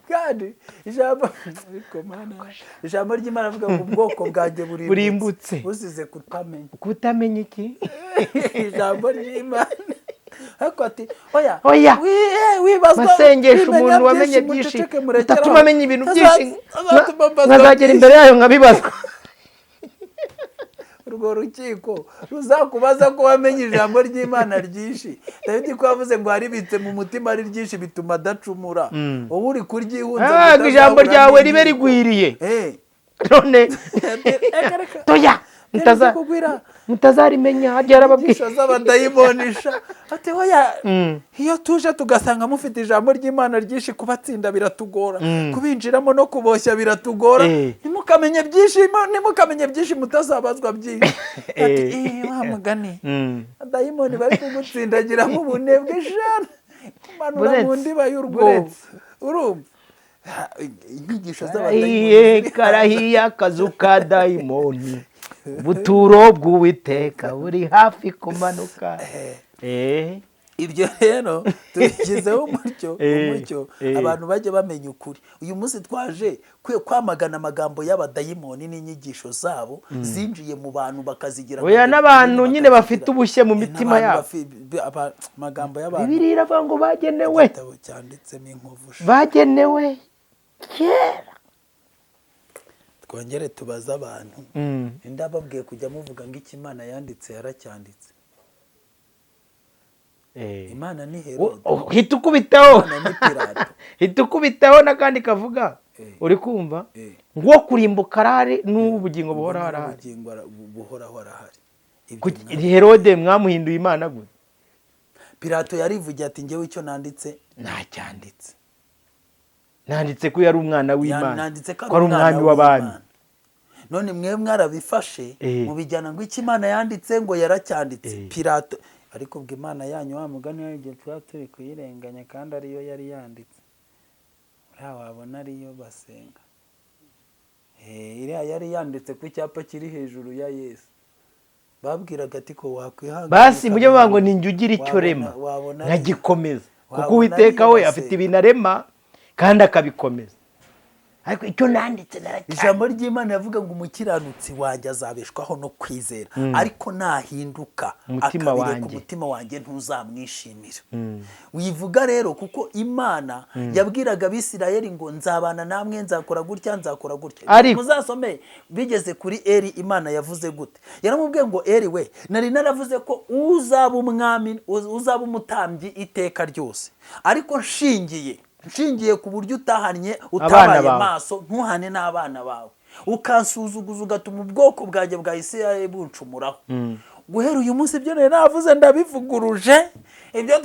Speaker 2: Kandi ijambo, ariko Mana, ijambo ry'Imana avuga ngo ubwoko bwanjye
Speaker 1: Burimbutse.
Speaker 2: burimbutse buzize kutamenya.
Speaker 1: Kutamenya iki?
Speaker 2: Ijambo ry'Imana. Ariko ati oya.
Speaker 1: Oya.
Speaker 2: Wibazwa
Speaker 1: Masengesho,
Speaker 2: wimenya
Speaker 1: umuntu wamenye
Speaker 2: byinshi,
Speaker 1: byinshi
Speaker 2: muceceke murekere
Speaker 1: bitatuma
Speaker 2: aho.
Speaker 1: amenya ibintu byinshi
Speaker 2: Azatuma mbazwa
Speaker 1: nkazagera
Speaker 2: byinshi.
Speaker 1: imbere yayo nkabibazwa.
Speaker 2: Urwo rukiko ruzakubaza ko wamenye ijambo ry'Imana ryinshi, Dawidi ko yavuze ngo waribitse mu mutima ari ryinshi bituma adacumura, wowe uri kuryihunza
Speaker 1: Ah, ngo ijambo
Speaker 2: utazahura
Speaker 1: ryawe ribe
Speaker 2: n'inkiko.
Speaker 1: rigwiriye. None
Speaker 2: Reka, reka.
Speaker 1: toya.
Speaker 2: Kugwira.
Speaker 1: Mutazarimenya harya yarababwiye.
Speaker 2: Inyigisho z'abadayimonисha ati hoya, iyo tuje tugasanga mufite ijambo ry'Imana ryinshi, kubatsinda biratugora, kubinjiramo no kuboshya biratugora. Ntimukamenye byinshi, ntimukamenye byinshi, mutazabazwa byinshi. Ati wa mugani, dayimoni bari kugutsindagiramo ubunebwe ijana kumanura mu
Speaker 1: Buretse,
Speaker 2: ndiba y'urwobo.
Speaker 1: Buretse.
Speaker 2: Urumva? Ha, inyigisho
Speaker 1: Karahiye.
Speaker 2: z'abadayimoni.
Speaker 1: Karahiye akazu ka dayimoni, ubuturo bw'Uwiteka buri hafi kumanuka.
Speaker 2: Ibyo rero tubishyizeho umucyo, umucyo, abantu bajya bamenya ukuri. Uyu munsi twaje kwamagana amagambo y'abadayimoni n'inyigisho zabo zinjiye mu bantu bakazigira
Speaker 1: Oya, n'abantu nyine
Speaker 2: bakazigira-
Speaker 1: bafite ubushye mu mitima
Speaker 2: n'abantu
Speaker 1: yabo.
Speaker 2: Amagambo y'abantu.
Speaker 1: Bibiliya iravuga ngo bagenewe
Speaker 2: Igitabo cyanditsemo inkovu sha.
Speaker 1: Bagenewe kera.
Speaker 2: Twongere tubaze abantu: ninde ababwiye kujya muvuga ngo icyo Imana yanditse yaracyanditse? Imana ni Herode?
Speaker 1: Hita ukubitaho.
Speaker 2: Imana ni Pilato?
Speaker 1: Hita ukubitaho n'akandi kavuga. Uri kumva? Ngo kurimbuka arahari n'ubugingo buhoraho arahari.
Speaker 2: Ubugingo buhoraho arahari. Ibyo
Speaker 1: Herode mwamuhinduye Imana gute?
Speaker 2: Pilato yarivugiye ati: "Njyewe icyo nanditse
Speaker 1: Ntacyanditse, nanditse ko yari umwana w'Imana,
Speaker 2: Nanditse ko
Speaker 1: ko ari
Speaker 2: umwana
Speaker 1: umwami w'abami."
Speaker 2: w'Imana. None mwe mwarabifashe mubijyana ngo icyo Imana yanditse ngo yaracyanditse. Pilato ariko ubwo Imana yanyu, wa mugani wayo, igihe tuba turi kuyirenganya kandi ariyo yari yanditse, uriya wabona ariyo basenga. Iriya yari yanditse ku cyapa kiri hejuru ya Yesu, babwiraga ati ko wakwihangana
Speaker 1: Basi mujye muvuga ngo ninjye ugira icyo rema
Speaker 2: wabona
Speaker 1: nkagikomeza, kuko
Speaker 2: wabona
Speaker 1: Uwiteka
Speaker 2: ariyo
Speaker 1: we
Speaker 2: basenga.
Speaker 1: afite ibintu arema kandi akabikomeza, ariko icyo nanditse naracyanditse.
Speaker 2: Ijambo ry'Imana yavuga ngo umukiranutsi wanjye azabeshwaho no kwizera, ariko nahinduka
Speaker 1: Umutima
Speaker 2: akabireka,
Speaker 1: wanjye.
Speaker 2: umutima wanjye ntuzamwishimira. Wivuga rero, kuko Imana yabwiraga Abisirayeli ngo nzabana namwe, nzakora gutya, nzakora gutya.
Speaker 1: Ariko-
Speaker 2: Muzasome bigeze kuri Eri, Imana yavuze gute? Yaramubwiye ngo: "Eri we, nari naravuze ko uzaba umwami, uzaba umutambyi iteka ryose, ariko nshingiye ku buryo utahannye, utabaye
Speaker 1: bawe.
Speaker 2: maso, ntuhane n'abana bawe, ukansuzuguza, ugatuma ubwoko bwanjye bwa Isirayeli buncumuraho, guhera uyu munsi ibyo nari navuze ndabivuguruje, ibyo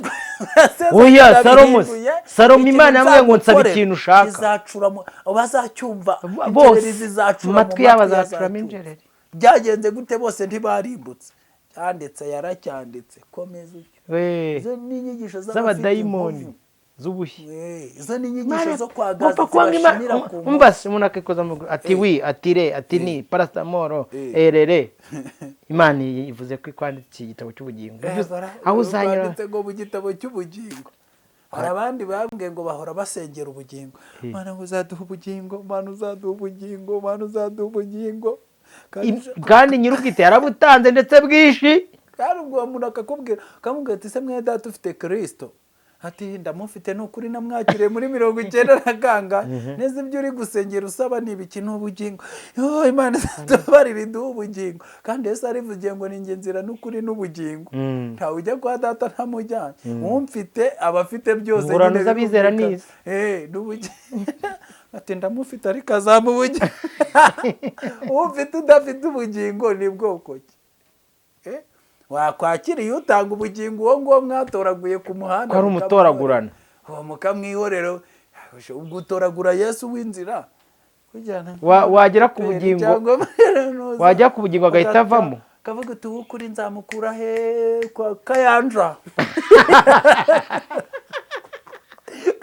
Speaker 1: Oya, Salomo,
Speaker 2: ndabihinduye.
Speaker 1: Salomo,
Speaker 2: Ikintu
Speaker 1: Imana yamubwiye ngo nsaba
Speaker 2: nzagukorera
Speaker 1: ikintu ushaka.
Speaker 2: kizacura bazacyumva,
Speaker 1: Bose,
Speaker 2: injereri zizacura
Speaker 1: mu matwi yabo azacuramo
Speaker 2: azacyumva."
Speaker 1: injereri.
Speaker 2: Byagenze gute? Bose ntibarimbutse? Cyanditse yaracyanditse, komeza utyo.
Speaker 1: We,
Speaker 2: Izo ni inyigisho z'abafite
Speaker 1: z'abadayimoni
Speaker 2: inkovu.
Speaker 1: z'ubushye.
Speaker 2: Izo ni inyigisho zo kwagaza,
Speaker 1: Gupfa kwanga
Speaker 2: zibashimira
Speaker 1: Imana
Speaker 2: ku nkovu.
Speaker 1: umva se, umuntu akikoza mu ati wi, ati re, ati ni paracetamol, erere Imana ivuze ko ikwanditse igitabo cy'ubugingo. Aho uzanyura.
Speaker 2: Kwanditse ngo mu gitabo cy'ubugingo. Hari abandi bambwiye ngo bahora basengera ubugingo: "Mana, ngo uzaduha ubugingo, Mana, uzaduha ubugingo, Mana, uzaduha ubugingo." Kandi
Speaker 1: Kandi nyir'ubwite yarabutanze ndetse bwinshi.
Speaker 2: Kandi ubwo uwo muntu akakubwira, akamubwira ati: "Se mwene data, ufite Kirisito?" Ati: "Ndamufite, ni ukuri, namwakiriye muri 90 na kangahe." "Neza, ibyo uri gusengera usaba ni ibiki?" "Ni ubugingo." "Yo, Imana izatubabarira iduhe ubugingo." Kandi Yesu arivugiye ngo: "Ni njye nzira n'ukuri n'ubugingo, ntawe ujya kwa Data ntamujyanye. Umfite aba afite byose."
Speaker 1: Ingororano
Speaker 2: Nyine
Speaker 1: z'abizera
Speaker 2: birumvikana.
Speaker 1: ni izi.
Speaker 2: N'ubugingo. Ati: "Ndamufite, ariko azampa ubugingo." Ufite udafite ubugingo ni bwoko ki? Wakwakiriye utanga ubugingo, uwo nguwo mwatoraguye ku muhanda,
Speaker 1: Ko ari umutoragurano.
Speaker 2: Uwo mukamwihorera, ubwo utoragura Yesu w'inzira kujyana
Speaker 1: Wagera ku bugingo,
Speaker 2: cyangwa
Speaker 1: wajya ku bugingo agahita avamo.
Speaker 2: Kavuga uti: "Uwo kuri nzamukura he kwa Kayanja?"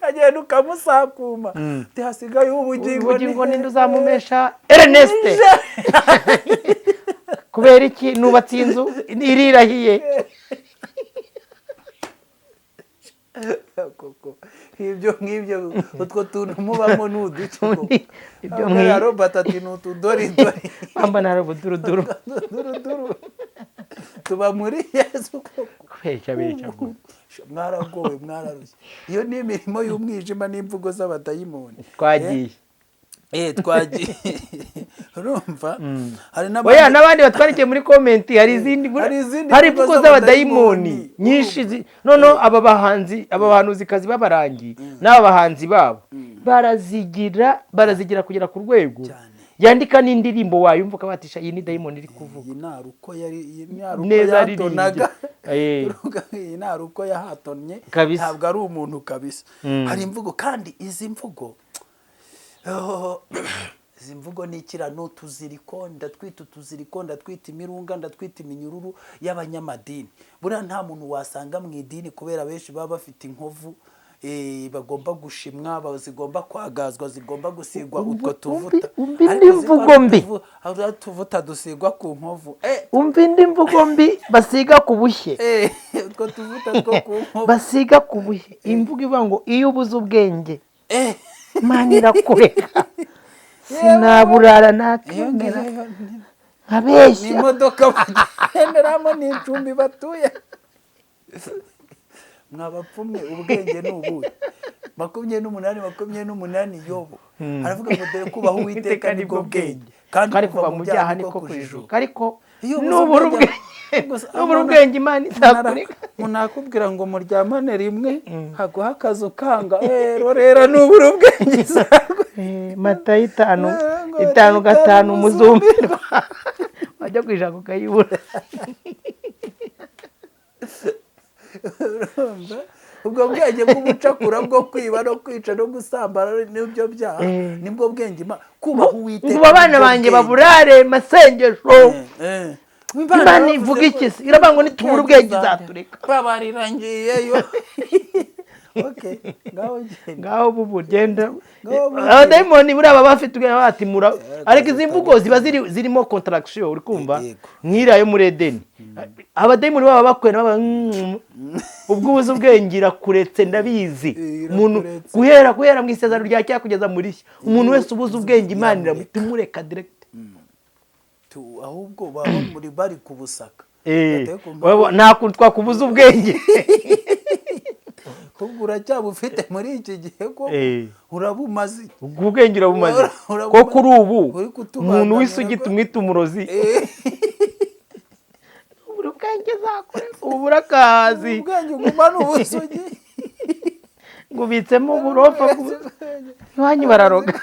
Speaker 2: Kagenda ukamusakuma, uti: "Hasigaye ubugingo."
Speaker 1: Ubugingo
Speaker 2: Ni
Speaker 1: ninde uzamumesha? Ernest. Kubera iki nubatse inzu irirahiye?
Speaker 2: Koko ibyo ngibyo, utwo tuntu mubamo ni uduki koko?
Speaker 1: Ibyo
Speaker 2: Ahubwo Robert ati ni utudoridori.
Speaker 1: Bamba na rubuduruduru.
Speaker 2: Uduruduru tuba muri Yesu koko.
Speaker 1: Kubeshya beshya gusa.
Speaker 2: Mwaragowe, mwararushye. Iyo ni imirimo y'umwijima n'imvugo z'abadayimoni.
Speaker 1: Twagiye.
Speaker 2: Twagiye. Urumva hari
Speaker 1: Oya,
Speaker 2: n'abandi
Speaker 1: n'abandi batwandikiye muri comment, hari izindi
Speaker 2: Hari izindi
Speaker 1: hari
Speaker 2: mvugo
Speaker 1: imvugo z'abadayimoni
Speaker 2: z'abadayimoni.
Speaker 1: nyinshi noneho aba bahanzi, aba bahanuzikazi b'abarangi n'aba bahanzi babo barazigira kugera ku rwego
Speaker 2: Cyane.
Speaker 1: Yandika n'indirimbo wayumva ukabatisha iyi ni dayimoni iri kuvuga.
Speaker 2: Iyi nta yari iyi nta
Speaker 1: Neza
Speaker 2: yatonaga.
Speaker 1: aririmbye.
Speaker 2: Iyi nta ruko yahatonye.
Speaker 1: Kabisa.
Speaker 2: Ntabwo ari umuntu kabisa. Hari imvugo kandi izi mvugo izi mvugo ni ikirano, utuziriko, ndatwita utuziriko, ndatwita imirunga, ndatwita iminyururu y'abanyamadini. Buriya nta muntu wasanga mu idini kubera benshi baba bafite inkovu, bagomba gushimwa, zigomba kwagazwa, zigomba gusigwa utwo tuvuta.
Speaker 1: Umva indi mvugo mbi.
Speaker 2: Hari utuvuta dusigwa ku nkovu.
Speaker 1: Umva indi mvugo mbi basiga ku bushye.
Speaker 2: Utwo tuvuta two ku nkovu.
Speaker 1: Basiga ku bushye. Imvugo ivuga ngo iyo ubuze ubwenge Imana irakureka. Sinaburara nakemera nkabeshya.
Speaker 2: Ni imodoka bagenderamo, ni icumbi batuye. Mwabapfumwe, ubwenge ni ubuhe? 28:28 Yobu aravuga ngo dore kubaho Uwiteka nibwo bwenge,
Speaker 1: kandi kuva mu byaha niko kujijuka. Ariko nubura ubwenge Imana izakureka.
Speaker 2: Umuntu akubwira ngo muryamane rimwe haguha akazi ukanga, rero nubura ubwenge izakureka.
Speaker 1: Matayo 5:5 muzumirwa wajya kwishaka ukayibura.
Speaker 2: Ubwo bwenge bw'ubucakura bwo kwiba no kwica no gusambana n'ibyo byaha nibwo bwenge kubaho Uwiteka.
Speaker 1: Ngo abana banjye baburare masengesho. Imana ivuga iki se? Iravuga ngo nitubura ubwenge izatureka.
Speaker 2: Babarirangiyeyo. Okay, ngaho genda.
Speaker 1: Ngaho bubu genda. Abadayimoni buriya baba bafite ubwenge batimura, ariko izi mvugo ziba zirimo contraction, uri kumva? Nk'iriya yo muri Edeni. Abadayimoni baba bakwena baba ubwo ubuze ubwenge irakuretse ndabizi. Umuntu guhera mu isezerano rya kera kugeza muri rishya, umuntu wese ubuze ubwenge Imana iramutimureka direct.
Speaker 2: Ahubwo baba muri bari kubusaka.
Speaker 1: Nta kuntu twakubuza ubwenge.
Speaker 2: Kubwo uracyabufite muri iki gihe ko urabumaze.
Speaker 1: Ubwo ubwenge urabumaze. Ko kuri ubu umuntu w'isugi tumwita umurozi. Ubura ubwenge zakore ubura akazi.
Speaker 2: Ubwenge ugumana ubusugi.
Speaker 1: Ngubitsemo uburofa iwanyu bararoga.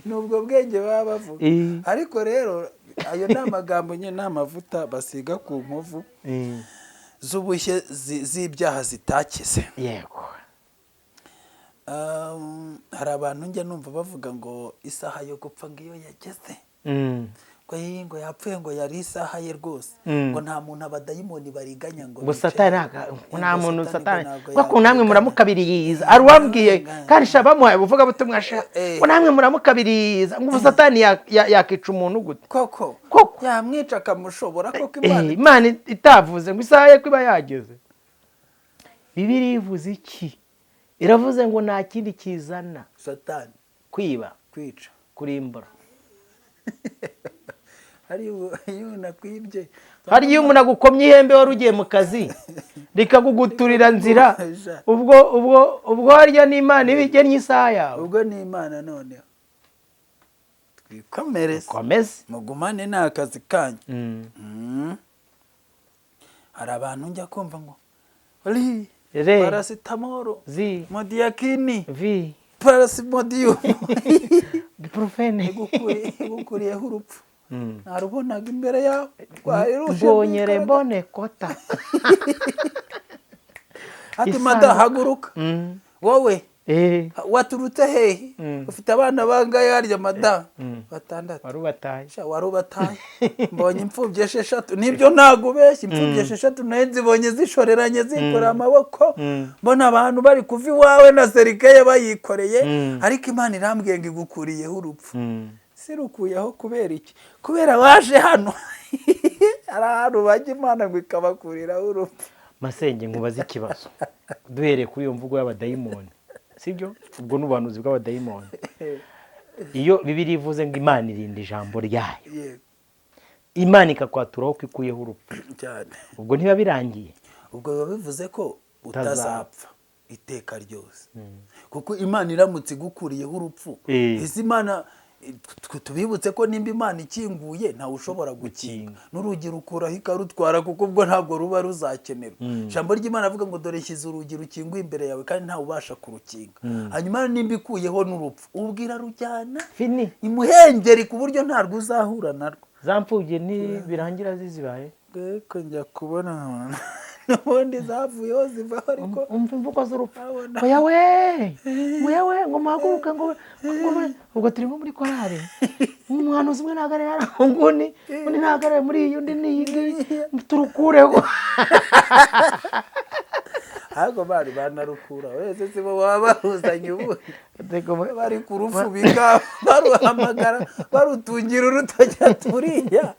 Speaker 2: Nubwo bwenge baba bavuga. Ariko rero ayo ni amagambo nyine n'amavuta basiga ku nkovu z'ubushye z'ibyaha zitakize.
Speaker 1: Yego.
Speaker 2: Hari abantu njya numva bavuga ngo isaha yo gupfa ngiyo yageze. Ngo ngo yapfuye ngo yari isaha ye rwose. Ngo nta muntu abadayimoni bariganya ngo
Speaker 1: Satani nta muntu Satani ko namwe muramukabiriza. Ari wambwiye kandi sha bamuhaye ubuvuga butumwa sha ngo namwe muramukabiriza ngo Satani yakica umuntu gute?
Speaker 2: Koko yamwica akamushobora koko Imana
Speaker 1: itavuze ngo isaha ye kuba yageze. Bibiliya ivuze iki? Iravuze ngo nta kindi kizana
Speaker 2: Satani
Speaker 1: kwiba,
Speaker 2: kwica,
Speaker 1: kurimbura.
Speaker 2: Hari
Speaker 1: iyo umuntu agukomye ihembe wari ugiye mu kazi rikaguguturira nzira, ubwo ubwo ubwo harya n'Imana ibigennye isaha yawe.
Speaker 2: Ubwo ni Imana noneho. Twikomereze.
Speaker 1: Komeze.
Speaker 2: Mugumane n'akazi kanyu. Hari abantu njya kumva ngo ri paracetamol,
Speaker 1: zi
Speaker 2: modiakini,
Speaker 1: vi
Speaker 2: parasimodium,
Speaker 1: ibuprofene
Speaker 2: igukuriyeho urupfu. Narubonaga imbere yawe
Speaker 1: mbonyere mbone kota.
Speaker 2: Ati mada haguruka wowe waturutse hehe? Ufite abana bangahe harya mada? 6. Warubataye. Mbonye imfubyi 6. Nibyo ntago ubeshya, imfubyi 6 nayo nzibonye zishoreranye zikora amaboko. Mbona abantu bari kuva iwawe na serikeye bayikoreye, ariko Imana irambwiye ngo igukuriyeho urupfu. Sirukuyeho kubera iki? Kubera waje hano. Ari ahantu bajya Imana ngo ikabakuriraho urupfu.
Speaker 1: Masenge nkubaze ikibazo. Duhereye kuri iyo mvugo y'abadayimoni. Sibyo? Ubwo n'ubuhanuzi bw'abadayimoni. Iyo Bibiliya ivuze ngo Imana irinda ijambo ryayo, Imana ikakwaturaho ko ikuyeho urupfu
Speaker 2: cyane,
Speaker 1: ubwo ntiba birangiye.
Speaker 2: Ubwo biba bivuze ko utazapfa iteka ryose. Kuko Imana iramutse igukuriyeho urupfu, izi Imana Tubibutse ko nimba Imana ikinguye ntawe ushobora gukinga, n'urugi rukuraho ikarutwara, kuko ubwo ntabwo ruba ruzakenerwa. Ijambo ry'Imana avuga ngo dore shyize urugi rukinguye imbere yawe kandi ntawe ubasha kurukinga. Hanyuma nimba ikuyeho n'urupfu, ubwira rujyana
Speaker 1: fini
Speaker 2: imuhengeri ku buryo ntarwo uzahura narwo.
Speaker 1: Za mfubyi nibirangira zizibaye.
Speaker 2: Reko njya kubona n'ubundi zavuyeho zivaho, ariko
Speaker 1: umva imvugo z'urupfu.
Speaker 2: Abona.
Speaker 1: Oya we, oya we, ngo muhaguruke, ngo ubwo turi nko muri korari, umuhanuzi umwe ntahagarare hariya nguni, undi ntahagarare muri iyi, undi ni iyi ngiyi, turukureho.
Speaker 2: Ahubwo bari banarukura wese, si bo baba baruzanye ubundi bari kurufubika, baruhamagara, barutungira urutoki turiya.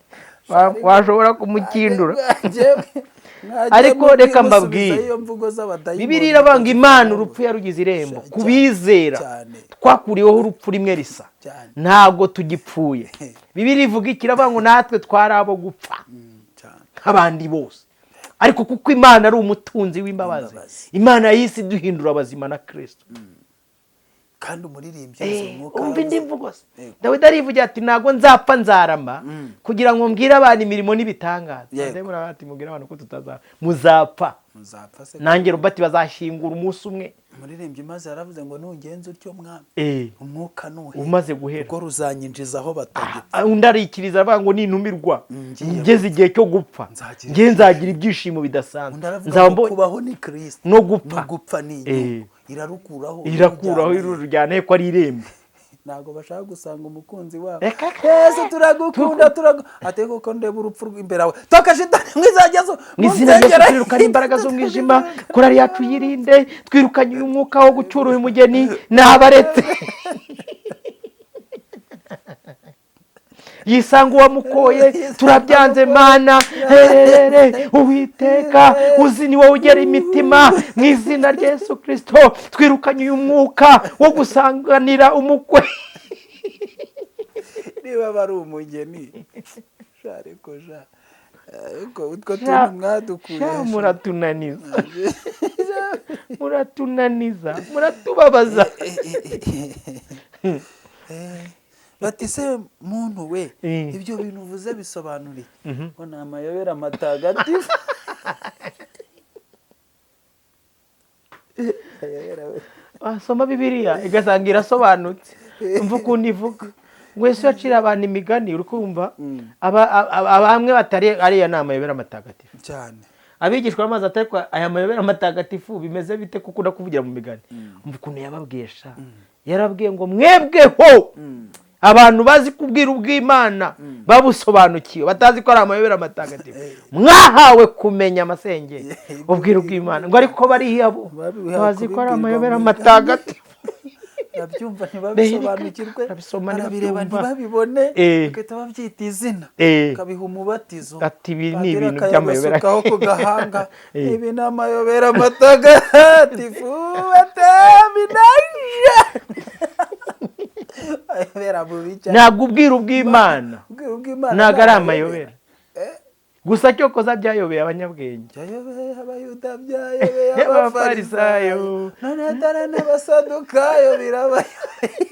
Speaker 1: Washobora kumukindura. Ariko reka mbabwire.
Speaker 2: Iyo mvugo z'abadayimoni.
Speaker 1: Bibiliya irabanga Imana urupfu yarugize irembo ku bizera.
Speaker 2: Cyane.
Speaker 1: Twakuriweho urupfu rimwe risa.
Speaker 2: Cyane.
Speaker 1: Ntabwo tugipfuye. Bibiliya ivuga iki? Iravuga ngo natwe twari abo gupfa
Speaker 2: Cyane.
Speaker 1: nk'abandi bose, ariko kuko Imana ari umutunzi w'imbabazi,
Speaker 2: Imbabazi.
Speaker 1: Imana y'isi duhindura abazima na Kirisito.
Speaker 2: Kandi umuririmbyi wese umwuka
Speaker 1: Umva indi
Speaker 2: yaravuze.
Speaker 1: mvugo se.
Speaker 2: Yego.
Speaker 1: Dawidi arivugira ati ntabwo nzapfa, nzarama kugira ngo mbwire abantu imirimo n'ibitangaza.
Speaker 2: Yego.
Speaker 1: Dawidi ati mubwire abantu ko tutazapfa, muzapfa.
Speaker 2: Muzapfa se.
Speaker 1: Nanjye Robert bazashyingura umunsi umwe.
Speaker 2: Umuririmbyi maze yaravuze ngo nugenza utyo mwami, umwuka nuhe
Speaker 1: umaze guhera,
Speaker 2: ubwo ruzanyinjiza aho batagipfa.
Speaker 1: Undi arikiriza avuga ngo nintumirwa
Speaker 2: Ngiye
Speaker 1: ngeze igihe cyo gupfa,
Speaker 2: Nzagira
Speaker 1: nge nzagira ibyishimo bidasanzwe,
Speaker 2: Undi aravuga
Speaker 1: nzaba
Speaker 2: ngo kubaho ni Kirisito
Speaker 1: no gupfa
Speaker 2: no gupfa ni inyungu. Irarukuraho,
Speaker 1: irakuraho,
Speaker 2: irujyana.
Speaker 1: Irujyana ko ari irembo.
Speaker 2: Ntabwo bashaka gusanga umukunzi wabo.
Speaker 1: Reka.
Speaker 2: Yesu turagukunda, turagu ate kuko ndeba urupfu rw'imbere awe, toka shitani mwizagezo.
Speaker 1: Mu izina rya Yesu twirukanye imbaraga z'umwijima, korari yacu yirinde, twirukanye uyu mwuka wo gucura uyu mugeni n'abaretse yisanga uwamukoye, turabyanze Mana herere Uwiteka, uzi ni wowe ugera imitima. Mu izina rya Yesu Kirisito twirukanye uyu mwuka wo gusanganira umukwe.
Speaker 2: Niba bari umugeni sha, ariko sha, ariko utwo
Speaker 1: Sha-
Speaker 2: tuntu mwadukuye
Speaker 1: Sha, muratunaniza, muratunaniza, muratubabaza.
Speaker 2: Bati se muntu we, ibyo bintu uvuze bisobanura iki? Ngo ni amayobera matagatifu. Ayobera we.
Speaker 1: Wasoma Bibiliya igasanga irasobanutse. Umva ukuntu ivuga ngo Yesu yacira abantu imigani, uri kumva? Bamwe batari ariya ni amayobera matagatifu.
Speaker 2: Cyane.
Speaker 1: Abigishwa bamaze ati ariko aya mayobera matagatifu bimeze bite kuko ukunda kuvugira mu migani? Umva ukuntu yababwiye sha, yarabwiye ngo mwebweho abantu bazi kubwira ubw'Imana babusobanukiwe, batazi ko ari amayobera matagatifu, mwahawe kumenya amasengeri ubwira ubw'Imana, ngo ariko bariya bo
Speaker 2: Babihawe
Speaker 1: bazi ko ari
Speaker 2: kubibwirwa
Speaker 1: amayobera
Speaker 2: mu migani.
Speaker 1: matagatifu.
Speaker 2: Babyumva ntibabisobanukirwe,
Speaker 1: Barabisoma
Speaker 2: barabireba
Speaker 1: ntibabyumva.
Speaker 2: ntibabibone, bagahita babyita izina, bakabiha umubatizo.
Speaker 1: Ati ibi ni
Speaker 2: Padiri
Speaker 1: ibintu by'amayobera.
Speaker 2: akayabasukaho ku gahanga. Ibi ni amayobera matagatifu ataminaje ayobera mubi cyane.
Speaker 1: Ntabwo ubwiru bw'Imana
Speaker 2: Ubwiru bw'Imana
Speaker 1: ntabwo ari amayobera gusa, cyokoza byayobeye abanyabwenge.
Speaker 2: Byayobeye Abayuda, byayobeye
Speaker 1: Abafarisayo.
Speaker 2: Abafarisayo, none atari n'Abasadukayo birabayobeye,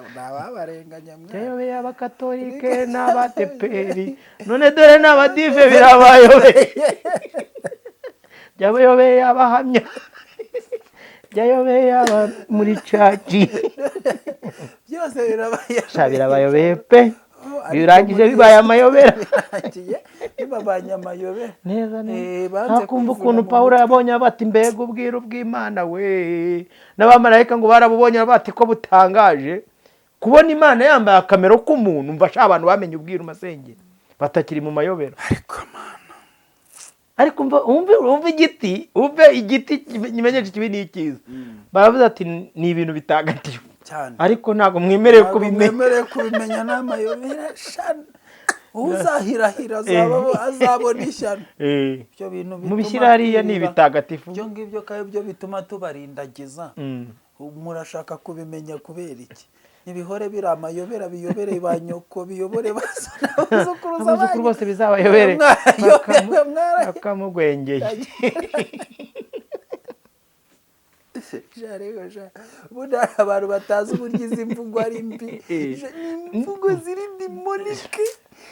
Speaker 2: ntawabarenganya mwana.
Speaker 1: Byayobeye Abakatolike n'Abateperi, none dore n'Abadive birabayobeye. Byabayobeye Abahamya, byayobeye aba muri church.
Speaker 2: Byose birabayobeye.
Speaker 1: Sha, birabayobeye pe.
Speaker 2: Oh, ariko
Speaker 1: Birangije
Speaker 2: muri
Speaker 1: bibaye amayobera.
Speaker 2: Birangiye bibabanye amayobera.
Speaker 1: Neza neza.
Speaker 2: Banze
Speaker 1: Ntakumva
Speaker 2: kwivuna
Speaker 1: ukuntu
Speaker 2: mu
Speaker 1: Pawulo yabonye bati mbega ubwiru bw'Imana we, n'abamarayika ngo barabubonye bati ko butangaje kubona Imana yambaye akamero k'umuntu. Mva sha, abantu bamenye ubwiru masengeri batakiri mu mayobera.
Speaker 2: Ariko Mana.
Speaker 1: Ariko umva, umve igiti, umve igiti kimenyesha ikibi n'icyiza. Baravuze ati ni ibintu bitagatifu,
Speaker 2: Cyane.
Speaker 1: ariko ntabwo mwemerewe
Speaker 2: Ntabwo
Speaker 1: kubimenya.
Speaker 2: mwemerewe kubimenya, ni amayobera sha, uzahirahira azabona ishyano. Ibyo bintu bituma
Speaker 1: Mubishyira hariya ni
Speaker 2: twiba.
Speaker 1: ibitagatifu.
Speaker 2: Ibyo ngibyo kandi byo bituma tubarindagiza. Murashaka kubimenya kubera iki? Ntibihore biri amayobera, biyobere ba nyoko, biyobore ba so n'abuzukuruza
Speaker 1: Abuzukuru
Speaker 2: banyu.
Speaker 1: bose bizabayobere.
Speaker 2: Mwarayobewe,
Speaker 1: Bakamugwengeye.
Speaker 2: Sha rero sha, ubundi hari abantu batazi uburyo izi mvugo ari mbi. Sha, ni imvugo ziri démonique,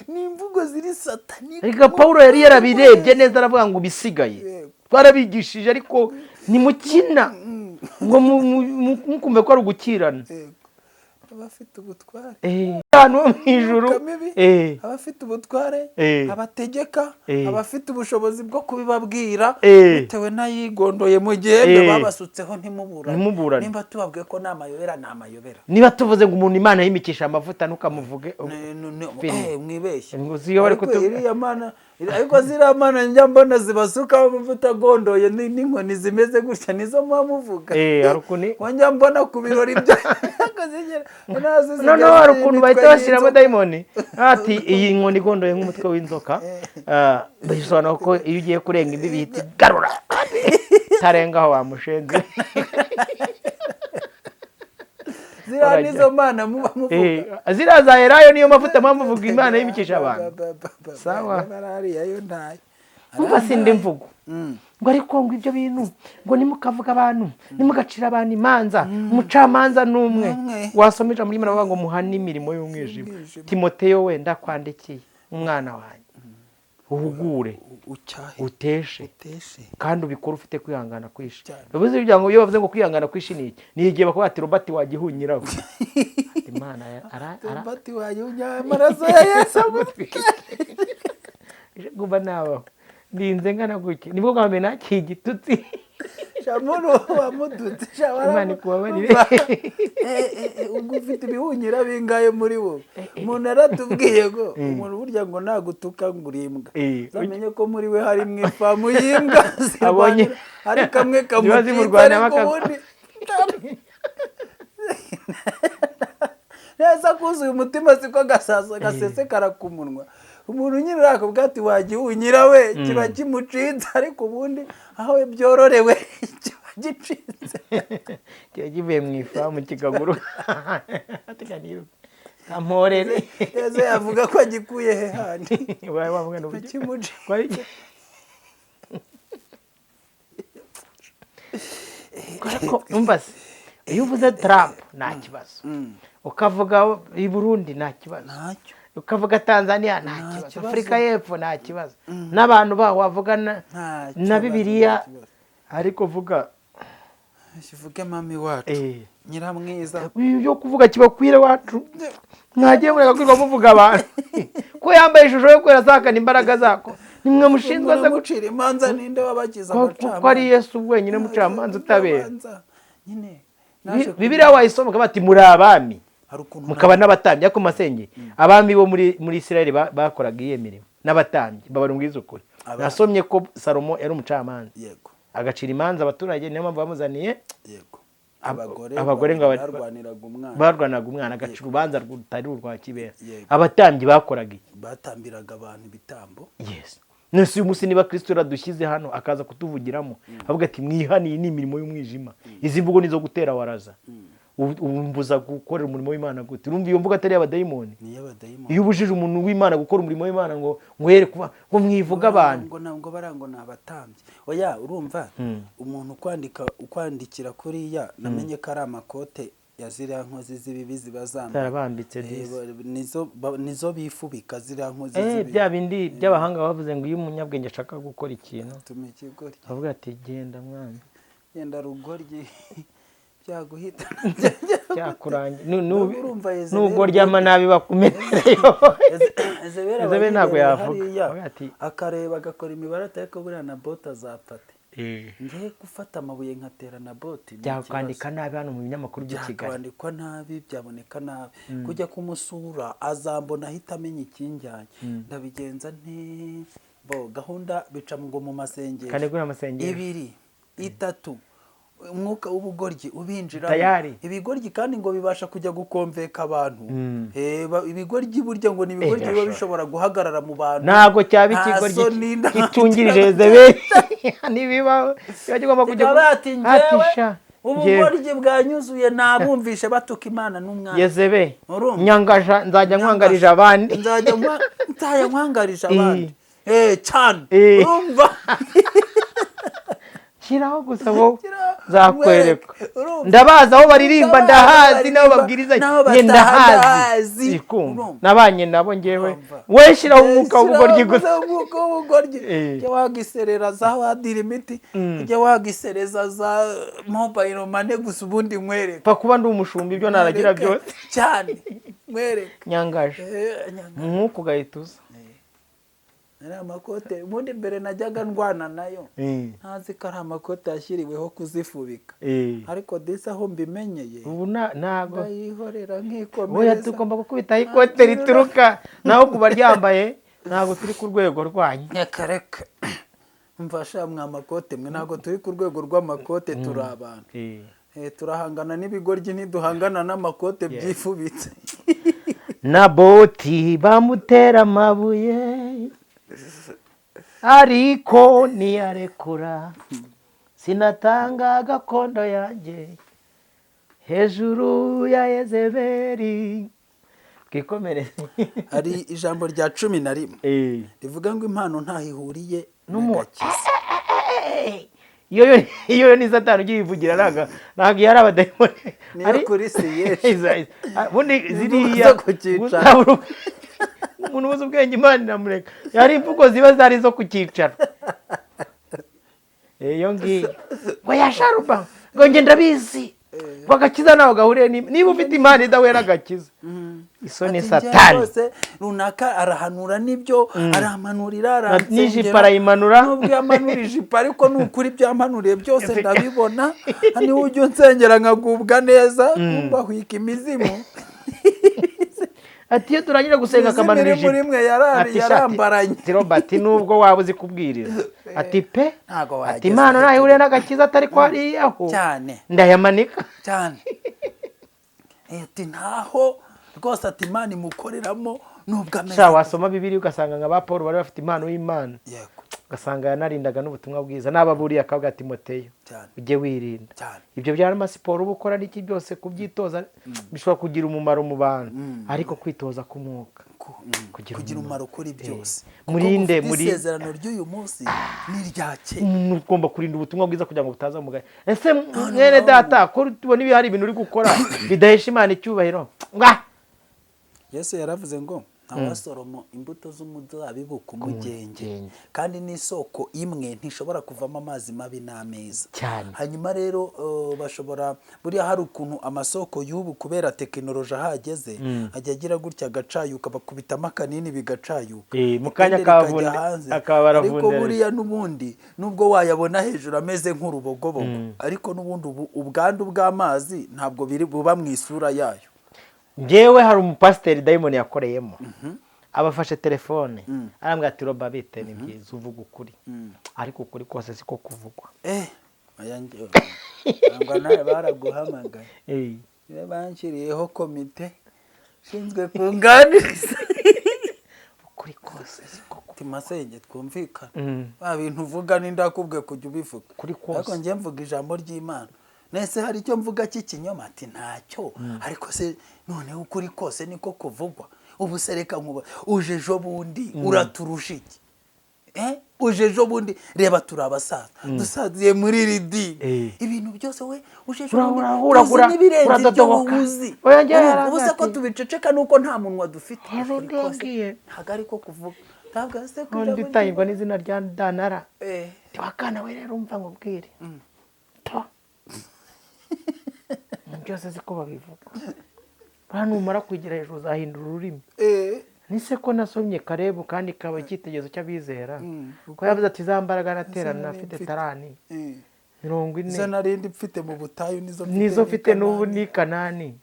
Speaker 2: ni imvugo ziri satanique.
Speaker 1: Ariko Pawulo yari yarabirebye neza, aravuga ngo bisigaye twarabigishije, ariko ntimukina ngo mukumve ko ari ugukirana.
Speaker 2: Yego. Abafite ubutware.
Speaker 1: Ahantu ho mu ijuru.
Speaker 2: Imyuka mibi, abafite ubutware, abategeka, abafite ubushobozi bwo kubibabwira, bitewe n'ayigondoye mu gihembe babasutseho, ntimuburane.
Speaker 1: Ntimuburane.
Speaker 2: Nimba tubabwiye ko ni amayobera, ni amayobera.
Speaker 1: Niba tuvuze ngo umuntu Imana yimikisha amavuta, ntukamuvuge. Fini.
Speaker 2: Mwibeshye.
Speaker 1: Ngo siyo bari
Speaker 2: Ariko iriya mana, ariko ziriya mana njya mbona zibasukaho amavuta agondoye n'inkoni zimeze gutya, nizo muba muvuga.
Speaker 1: Hari ukuntu
Speaker 2: Ngo njya mbona ku birori bya nazo zijya
Speaker 1: Noneho hari ukuntu bahita
Speaker 2: imitwe
Speaker 1: bashyiramo
Speaker 2: y'inzoka.
Speaker 1: Dayimoni ati iyi nkoni igondoye nk'umutwe w'inzoka. Ah, bisobanura ko iyo ugiye kurenga imbibi ihita igarura, tarengaho wamushenze.
Speaker 2: Ziriya
Speaker 1: Urajya.
Speaker 2: nizo mana muba muvuga.
Speaker 1: Ziriya za elayo niyo mavuta muba muvuga Imana yimikisha abantu. Sawa.
Speaker 2: Hariya yo ntayo.
Speaker 1: Umva, sindi mvugo ngo ariko ngo ibyo bintu ngo nimukavuga abantu, nimugacira abantu imanza, umucamanza ni umwe.
Speaker 2: Umwe.
Speaker 1: Wasoma ijambo ry'Imana bavuga ngo muhane imirimo y'umwijima.
Speaker 2: Y'umwijima.
Speaker 1: Timoteyo, wenda kwandikiye umwana wanjye, uhugure,
Speaker 2: ucyahe,
Speaker 1: uteshe,
Speaker 2: uteshe,
Speaker 1: kandi ubikore ufite kwihangana kwishi.
Speaker 2: Cyane.
Speaker 1: Bivuze kugira ngo iyo bavuze ngo kwihangana kwishi ni iki? Ni igihe bakuvuga ati Robert wagihunyiraho. Imana ara
Speaker 2: Robert wagihunya, amaraso ya Yesu agutwike.
Speaker 1: Kuba nabaho ndinze ngana gutya, nibwo bwa mbere nakiye igitutsi.
Speaker 2: Shamuru wamudutse sha.
Speaker 1: Imana ikubabarire.
Speaker 2: Ubwo ufite ibihunyira bingahe muri wowe? Umuntu aratubwiye ngo umuntu burya ngo nagutuka ngo uri imbwa, uzamenye ko muri we harimo ifamu y'imbwa
Speaker 1: Abonye.
Speaker 2: zirwanira, hari kamwe
Speaker 1: Ziba
Speaker 2: kamucitse,
Speaker 1: zimurwanya.
Speaker 2: Ariko ubundi neza kuzuye umutima, siko gasasa gasesekara ku munwa. Umuntu nyine urakubwira ati wagihunyira we, kiba kimucitse, ariko ubundi aho byororewe kiba gicitse.
Speaker 1: Kiba kivuye mu ifamu kikaguru kamporere.
Speaker 2: Ese yavuga ko agikuye he handi?
Speaker 1: Wabaye wa mwana uburyo-
Speaker 2: Kimucitse.
Speaker 1: Ariko umva se, iyo uvuze Trump nta kibazo, ukavuga i Burundi nta kibazo,
Speaker 2: Ntacyo.
Speaker 1: ukavuga Tanzania nta
Speaker 2: Nta
Speaker 1: kibazo,
Speaker 2: kibazo.
Speaker 1: Afurika y'Epfo nta kibazo, n'abantu baho wavuga
Speaker 2: Nta
Speaker 1: na
Speaker 2: kibazo,
Speaker 1: Bibiliya,
Speaker 2: nta kibazo.
Speaker 1: ariko vuga
Speaker 2: Kivuge mami wacu, nyiramwiza.
Speaker 1: Ibi byo kuvuga kibakwire wacu, mwagiye mureka kwirirwa muvuga abantu ko yambaye ishusho yo kwera azahakana imbaraga zako, nimwe mushinzwe se
Speaker 2: Muramucira imanza, ninde wabagize
Speaker 1: ko ari Yesu wenyine mucamanza utabera?
Speaker 2: Umucamanza. Nyine naje
Speaker 1: Bibiliya wayisoma ukavuga ati muri abami,
Speaker 2: hari ukuntu
Speaker 1: mukaba n'abatambyi. Ariko masenge, abami bo muri Isirayeli bakoraga iyo mirimo n'abatambyi, babara ubwiza ukuri. Nasomye ko Salomo yari umucamanza,
Speaker 2: yego
Speaker 1: agacira imanza abaturage, niyo mpamvu bamuzaniye
Speaker 2: yego abagore
Speaker 1: abagore ngo
Speaker 2: barwaniraga umwana.
Speaker 1: Barwanaga umwana, agaca urubanza rutari urwa kibera.
Speaker 2: Yego.
Speaker 1: Abatambyi bakoraga iki?
Speaker 2: Batambiraga abantu ibitambo.
Speaker 1: Yes. None uyu munsi niba Kristo yaradushyize hano akaza kutuvugiramo avuga ati mwihaniye, ni imirimo y'umwijima, izi mvugo ni izo gutera waraza, umbuza gukorera umurimo w'Imana gute? Urumva iyo mvugo atari iy'abadayimoni?
Speaker 2: Niyo abadayimoni.
Speaker 1: Iyo ubujije umuntu w'Imana gukora umurimo w'Imana ngo yere kuba ngo mwivuge abantu.
Speaker 2: Ngo ntabwo bara ngo ni abatambyi, oya. Urumva umuntu ukwandika, ukwandikira kuriya, namenye ko ari amakote ya ziriya nkozi z'ibibi ziba zambaye.
Speaker 1: Zarabambitse disi.
Speaker 2: Nizo bifubika ziriya nkozi z'ibibi.
Speaker 1: Bya bindi by'abahanga bavuze ngo iyo umunyabwenge ashaka gukora ikintu,
Speaker 2: tuma ikigoryi.
Speaker 1: avuga ati genda mwana.
Speaker 2: Genda rugoryi, byaguhitana.
Speaker 1: Cyakurangira.
Speaker 2: Urumva Yezebeli
Speaker 1: Nugoryama nabi bakumenereyo.
Speaker 2: Yezebeli
Speaker 1: Yezebeli ntabwo
Speaker 2: aba yibereye
Speaker 1: yavuga.
Speaker 2: hariya,
Speaker 1: Avuga ati
Speaker 2: akareba, agakora imibare ati ariko buriya na bote azapfate, ngiye gufata amabuye nkatera na bote ni ikibazo.
Speaker 1: Byakwandika nabi hano mu binyamakuru by'i Kigali.
Speaker 2: Byakwandikwa nabi, byaboneka nabi, kujya kumusura azambona ahita amenya ikinjyanye, ndabigenza nti bo gahunda bica ngo mu masengesho
Speaker 1: Kanegura amasengesho.
Speaker 2: 2, 3, umwuka w'ubugoryi ubinjiramo.
Speaker 1: Tayari.
Speaker 2: Ibigoryi kandi ngo bibasha kujya gukomveka abantu. Ibigoryi burya ngo ni ibigoryi biba
Speaker 1: Birashoboka.
Speaker 2: bishobora guhagarara mu bantu
Speaker 1: Ntabwo cyaba
Speaker 2: Nta
Speaker 1: ikigoryi
Speaker 2: soni,
Speaker 1: gitungirije Yezebeli, ntibibaho, kiba kigomba kujya
Speaker 2: Kikaba ati njyewe
Speaker 1: Ati sha,
Speaker 2: ubugoryi bwanyuzuye, nabumvishe batuka Imana n'umwana.
Speaker 1: Yezebe
Speaker 2: Urumva?
Speaker 1: nyangaja, nzajya nkwangarije abandi.
Speaker 2: Nzajya nkwangarije abandi. Cyane. Urumva?
Speaker 1: Shyiraho gusa wowe, nzakwereka. Ndabazi aho baririmba, ndahazi n'aho babwiriza, njye ndahazi, nabanye nabo ngewe. We shyiraho umwuka w'ubugoryi gusa.
Speaker 2: Umwuka w'ubugoryi. Ujya wagiserera za wadira imiti, ujya wagisereza za mobile money gusa, ubundi nkwereka.
Speaker 1: Pfa kuba ndi umushumba, ibyo naragira byose.
Speaker 2: Cyane, nkwereka.
Speaker 1: Nyangaje umwuka ugahita uza.
Speaker 2: Ari amakote ubundi mbere najyaga ndwana nayo, ntazi ko ari amakote yashyiriweho kuzifubika, ariko disi aho mbimenyeye
Speaker 1: ubu ntabwo
Speaker 2: ndayihorera
Speaker 1: Oya.
Speaker 2: Nkikomereza.
Speaker 1: Tugomba gukubitaho ikote rituruka, naho kuba ryambaye ntabwo turi ku rwego rwanyu.
Speaker 2: Reka reka, mfasha mwa makote mwe, ntabwo turi ku rwego rw'amakote, turi abantu. Turahangana n'ibigoryi, ntiduhangana n'amakote byifubitse.
Speaker 1: Naboti bamutera amabuye, ariko ntiyarekura. Sinatanga gakondo yanjye hejuru ya Yezeberi. Twikomereze.
Speaker 2: Hari ijambo rya 11 rivuga ngo impano ntaho ihuriye n'agakiza.
Speaker 1: Iyo ni Satani ugiye yivugira, ntabwo iyo ari abadayimoni.
Speaker 2: Niyo kuri siyeshi.
Speaker 1: Ubundi ziriya
Speaker 2: zo ku cyicaro.
Speaker 1: Umuntu ubuze ubwenge Imana iramureka. Hari imvugo ziba zari zo ku cyicaro. Iyo ngiyo ngo yasharuba, ngo njye ndabizi, ngo agakiza ntaho gahuriye, niba ufite impano idahuye n'agakiza, isoni.
Speaker 2: Ati, njye
Speaker 1: Satani.
Speaker 2: Rwose runaka arahanura n'ibyo aramanurira, aransengera.
Speaker 1: N'ijipo arayimanura.
Speaker 2: Nubwo yamanura ijipo, ariko ni ukuri ibyo yamanuriye byose ndabibona. Niwe ujya unsengera nkagubwa neza, kumva hwika imizimu.
Speaker 1: Ati iyo turangije gusenga
Speaker 2: Imizimu
Speaker 1: akamanura
Speaker 2: iri muri
Speaker 1: ijipo.
Speaker 2: mwe
Speaker 1: Ati,
Speaker 2: yarambaranye.
Speaker 1: Ati Robert, nubwo waba uzi kubwiriza, ati pe,
Speaker 2: Ntago
Speaker 1: ati
Speaker 2: wageza
Speaker 1: impano
Speaker 2: aho.
Speaker 1: ntaho ihuriye n'agakiza, atari ko hariyaho
Speaker 2: Cyane.
Speaker 1: ndayamanika.
Speaker 2: Cyane. Ati ntaho rwose, ati Imana imukoreramo nubwo ameze
Speaker 1: Sha, wasoma Bibiri ugasanga nka ba Paul bari bafite impano y'Imana,
Speaker 2: yego
Speaker 1: ugasanga yanarindaga n'ubutumwa bwiza n'ababuriye, akavuga ati Timoteyo, ujye wirinda. Ibyo bya amasiporo uba ukora n'iki byose, kubyitoza bishobora kugira umumaro mu bantu, ariko kwitoza k'umwuka kugira
Speaker 2: kugira umumaro kuri byose.
Speaker 1: Murinde,
Speaker 2: Kuko ufite isezerano ry'uyu munsi n'irya kera.
Speaker 1: Umuntu ugomba kurinda ubutumwa bwiza kugira ngo butaza mu gahe. Ese mwene data, ko tubona ibi, hari ibintu uri gukora bidahesha Imana icyubahiro? Ngah!
Speaker 2: Yesu yaravuze ngo ntawasoroma imbuto z'umuzabibu ku mugenge,
Speaker 1: mugenge.
Speaker 2: Kandi n'isoko imwe ntishobora kuvamo amazi mabi n'ameza. Hanyuma rero bashobora, buriya hari ukuntu amasoko y'ubu kubera tekinoloji ahageze ajya agira gutya agacayuka, bakubitamo akanini bigacayuka.
Speaker 1: Mu kanya
Speaker 2: Irindi rikajya hanze.
Speaker 1: akaba
Speaker 2: Ariko
Speaker 1: aravundereje.
Speaker 2: buriya n'ubundi nubwo wayabona hejuru ameze nk'urubogobogo, ariko n'ubundi ubu ubwandu bw'amazi ntabwo biri buba mu isura yayo.
Speaker 1: Njyewe hari umupasiteri dayimoni yakoreyemo, abafashe telefone, arambwira ati: "Roba, bite? Ni byiza, uvuga ukuri, ariko ukuri kose siko kuvugwa."
Speaker 2: Aya njyewe ntabwo, nawe baraguhamagaye. Niba banshyiriyeho komite ishinzwe kunganiriza.
Speaker 1: Ukuri kose siko kuvugwa.
Speaker 2: Ati masenge, twumvikane, ba bintu uvuga n'indakubwe kujya ubivuga.
Speaker 1: Kuri kose.
Speaker 2: Ariko njye mvuga ijambo ry'Imana, nese hari icyo mvuga cy'ikinyoma? Ati ntacyo, ariko se noneho ukuri kose niko kuvugwa? Ubu se reka nkuba uje ejo bundi uraturusha iki? Uje ejo bundi, reba turi abasaza dusaziye muri iri dini, ibintu byose we uje ejo bundi tuzi n'ibirenze ibyo
Speaker 1: uradodoboka.
Speaker 2: Wowe uzi.
Speaker 1: Oya, njyewe
Speaker 2: Urumva,
Speaker 1: yaravuze
Speaker 2: ubu se ko tubiceceka nuko nta munwa dufite.
Speaker 1: Hari
Speaker 2: Ukuri kose
Speaker 1: umbwiye.
Speaker 2: ntabwo ari ko kuvuga, ntabwo se ko
Speaker 1: Undi
Speaker 2: ijambo
Speaker 1: utangirwa n'izina rya Danara. Wakana we rero, umva nkubwire to, byose siko babivuga. Buriya numara kwigira hejuru uzahindura ururimi. Nise ko nasomye Karebu kandi kaba icyitegererezo cy'abizera, ko yavuze ati za mbaraga naterana
Speaker 2: nari
Speaker 1: afite
Speaker 2: mfite.
Speaker 1: Tarani 40.
Speaker 2: Izo narindi mfite mu butayu nizo mfite
Speaker 1: Nizo
Speaker 2: n'i
Speaker 1: mfite n'ubu
Speaker 2: Kanani.
Speaker 1: ni Kanani.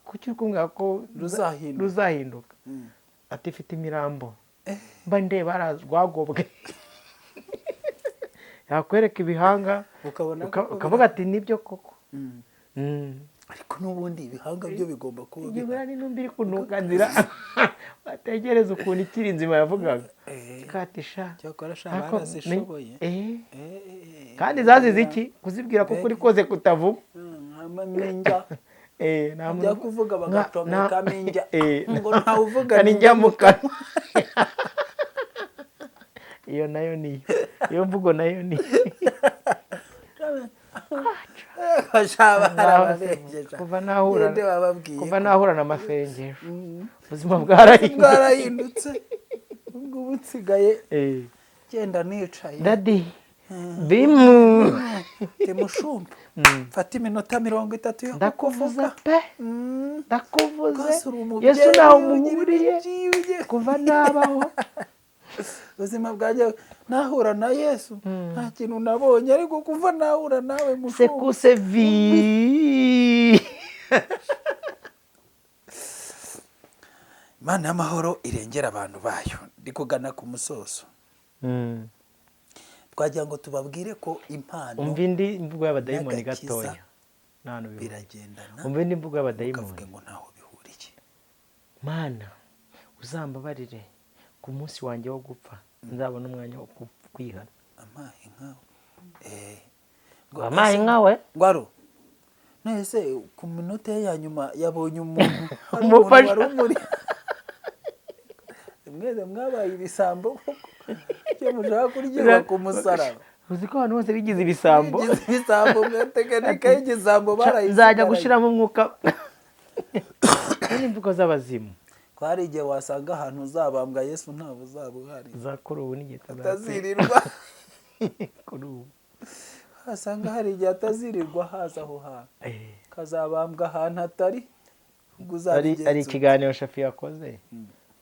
Speaker 1: Kuki uri kumbwira ko
Speaker 2: Ruzahinduka.
Speaker 1: Ruzahinduka? Ati ifite imirambo mba ndeba hariya rwagobwe, yakwereka ibihanga.
Speaker 2: Ukabona koko
Speaker 1: Ukavuga ati nibyo koko.
Speaker 2: Ariko n'ubundi ibihanga byo bigomba kuba
Speaker 1: Igihe
Speaker 2: bihari.
Speaker 1: n'intumbi iri kunuka nzira, bategereza ukuntu ikiri nzima yavugaga. Katisha.
Speaker 2: Cyakora sha barazishoboye.
Speaker 1: Kandi zazize iki? Kuzibwira ko kuri kose kutavuga.
Speaker 2: Ninjya
Speaker 1: Nta
Speaker 2: Njya
Speaker 1: muntu-
Speaker 2: kuvuga bagacomekamo injya. Ngo ntawe uvuga.
Speaker 1: Ninjya mu kanwa. Iyo nayo niyo, iyo mvugo nayo niyo.
Speaker 2: Ariko sha barababeshye.
Speaker 1: Kuva nahura,
Speaker 2: Ninde wababwiye
Speaker 1: kuva
Speaker 2: ko-
Speaker 1: nahura na masengesho, ubuzima bwarahindutse.
Speaker 2: Bwarahindutse, ubwo nsigaye genda nicaye.
Speaker 1: Daddy bimu.
Speaker 2: Ndi mushumba, mfata iminota 30 yo
Speaker 1: Ndakuvuza
Speaker 2: kukuvuga.
Speaker 1: pe. Ndakuvuze.
Speaker 2: Rwose uri umubyeyi,
Speaker 1: Yesu ntawe
Speaker 2: ugira
Speaker 1: umuhuriye.
Speaker 2: ibyiwe.
Speaker 1: Kuva nabaho.
Speaker 2: Ubuzima bwanjye, nahura na Yesu nta kintu nabonye, ariko kuva nahura nawe, mushumba.
Speaker 1: Sekuse vi.
Speaker 2: Imana y'amahoro irengera abantu bayo. Ndi kugana ku musozo. Twagira ngo tubabwire ko impano
Speaker 1: Umva indi mvugo y'abadayimoni
Speaker 2: n'agakiza
Speaker 1: gatoya. Nta hantu bihuriye.
Speaker 2: biragendana.
Speaker 1: Umva indi mvugo y'abadayimoni.
Speaker 2: Ukavuge ngo ntaho bihuriye.
Speaker 1: Mana, uzambabarire, ku munsi wanjye wo gupfa nzabona umwanya wo kwihana.
Speaker 2: Amaye nkawe.
Speaker 1: Amaye nkawe.
Speaker 2: Ngwaro nese ku minota ye ya nyuma yabonye umuntu, hari umuntu
Speaker 1: Umufasha.
Speaker 2: wari umuri. Mwese mwabaye ibisambo koko, icyo mushaka kuryiba ku musaraba.
Speaker 1: Uzi ko abantu bose bigize ibisambo?
Speaker 2: Bigize ibisambo, mwatekinika y'igisambo barayisigaranye.
Speaker 1: Nzajya gushiramo umwuka n'imvugo z'abazimu.
Speaker 2: Ko hari igihe wasanga ahantu uzabambwa Yesu ntabwo uzaba uhari.
Speaker 1: Za kuri ubu n'igihe tuzatera.
Speaker 2: Atazirirwa.
Speaker 1: Kuri ubu.
Speaker 2: Wasanga hari igihe atazirirwa haza aho hantu, kazabambwa ahantu atari ubwo
Speaker 1: Hari
Speaker 2: uzabigenza
Speaker 1: hari
Speaker 2: ute?
Speaker 1: Ikiganiro Shafi yakoze,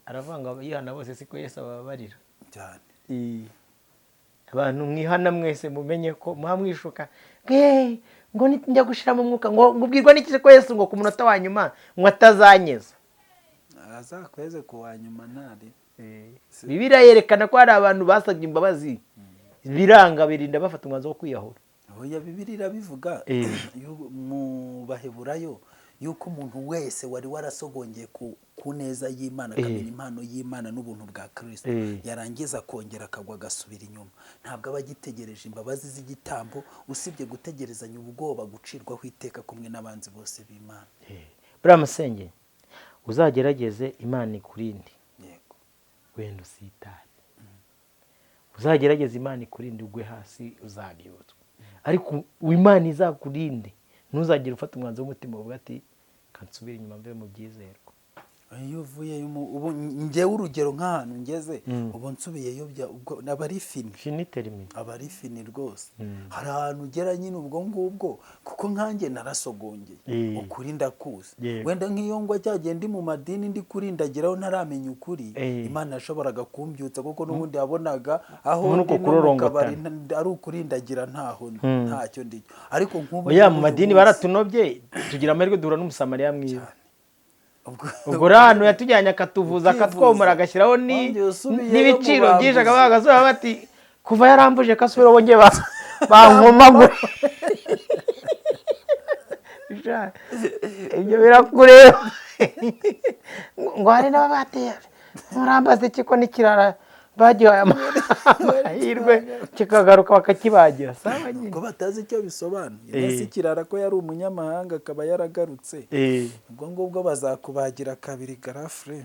Speaker 1: aravuga ngo abayihana bose siko Yesu ababarira.
Speaker 2: Cyane.
Speaker 1: Abantu mwihana mwese, mumenye ko muba mwishuka ngo njya gushiramo umwuka, ngo ubwirwa n'iki ko Yesu ngo ku munota wa nyuma ngo atazanyeza?
Speaker 2: Azakweze ku wa nyuma ntari.
Speaker 1: Bibiliya yerekana ko hari abantu basabye imbabazi biranga, birinda bafata umwanzuro wo kwiyahura.
Speaker 2: Oya, Bibiliya irabivuga mu Baheburayo yuko umuntu wese wari warasogongeye ku neza y'Imana, akamenya impano y'Imana n'ubuntu bwa Kirisito, yarangiza akongera akagwa agasubira inyuma, ntabwo aba agitegereje imbabazi z'igitambo, usibye gutegerezanya ubwoba gucirwaho iteka kumwe n'abanzi bose b'Imana.
Speaker 1: Buriya musenge uzagerageze Imana ikurinde. Wenda usitare, uzagerageze Imana ikurinde ugwe hasi uzabyutswe, ariko Imana izakurinde ntuzagire ufata umwanzuro w'umutima uvuga ati: "Kansubire inyuma mve mu byizerwa."
Speaker 2: Iyo uvuyeyo ubu njyewe urugero nk'ahantu ngeze ubu, nsubiyeyo ubwo aba ari fini.
Speaker 1: Fini terminé.
Speaker 2: Aba ari fini rwose. Hari ahantu ugera nyine ubwo ngubwo, kuko nkanjye narasogongeye ukuri ndakuzi. Wenda nk'iyo ngwa cyagiye ndi mu madini, ndi kurindagiraho ntaramenya ukuri, Imana yashoboraga kumbyutsa, kuko n'ubundi yabonaga aho
Speaker 1: Muri uko
Speaker 2: ndi no mu kabari
Speaker 1: kurorongotana.
Speaker 2: ari ukurindagira, ntaho ntacyo ndicyo, ariko nk'ubu
Speaker 1: Oya, mu
Speaker 2: ngubu uyu
Speaker 1: madini
Speaker 2: munsi-
Speaker 1: baratunobye, tugira amahirwe duhura n'Umusamariya mwiza.
Speaker 2: Ubwo
Speaker 1: Ubwo rero ahantu yatujyanye akatuvuza,
Speaker 2: Ukivuza.
Speaker 1: akatwomora, agashyiraho
Speaker 2: Wongeye usubiyeyo
Speaker 1: n'ibiciro
Speaker 2: mu
Speaker 1: byinshi,
Speaker 2: bambuzi.
Speaker 1: akavuga agasubira bati kuva yarambuje ko asubira bongeye bankomagure. Sha, ibyo birakureba ngo hari n'ababateye murambaza iki ko n'ikirara bagihaye amahirwe kikagaruka bakakibagira, sawa nyine.
Speaker 2: Ubwo batazi icyo bisobanuye. Nasi ikirara ko yari umunyamahanga akaba yaragarutse, ubwo ngubwo bazakubagira kabiri garafure.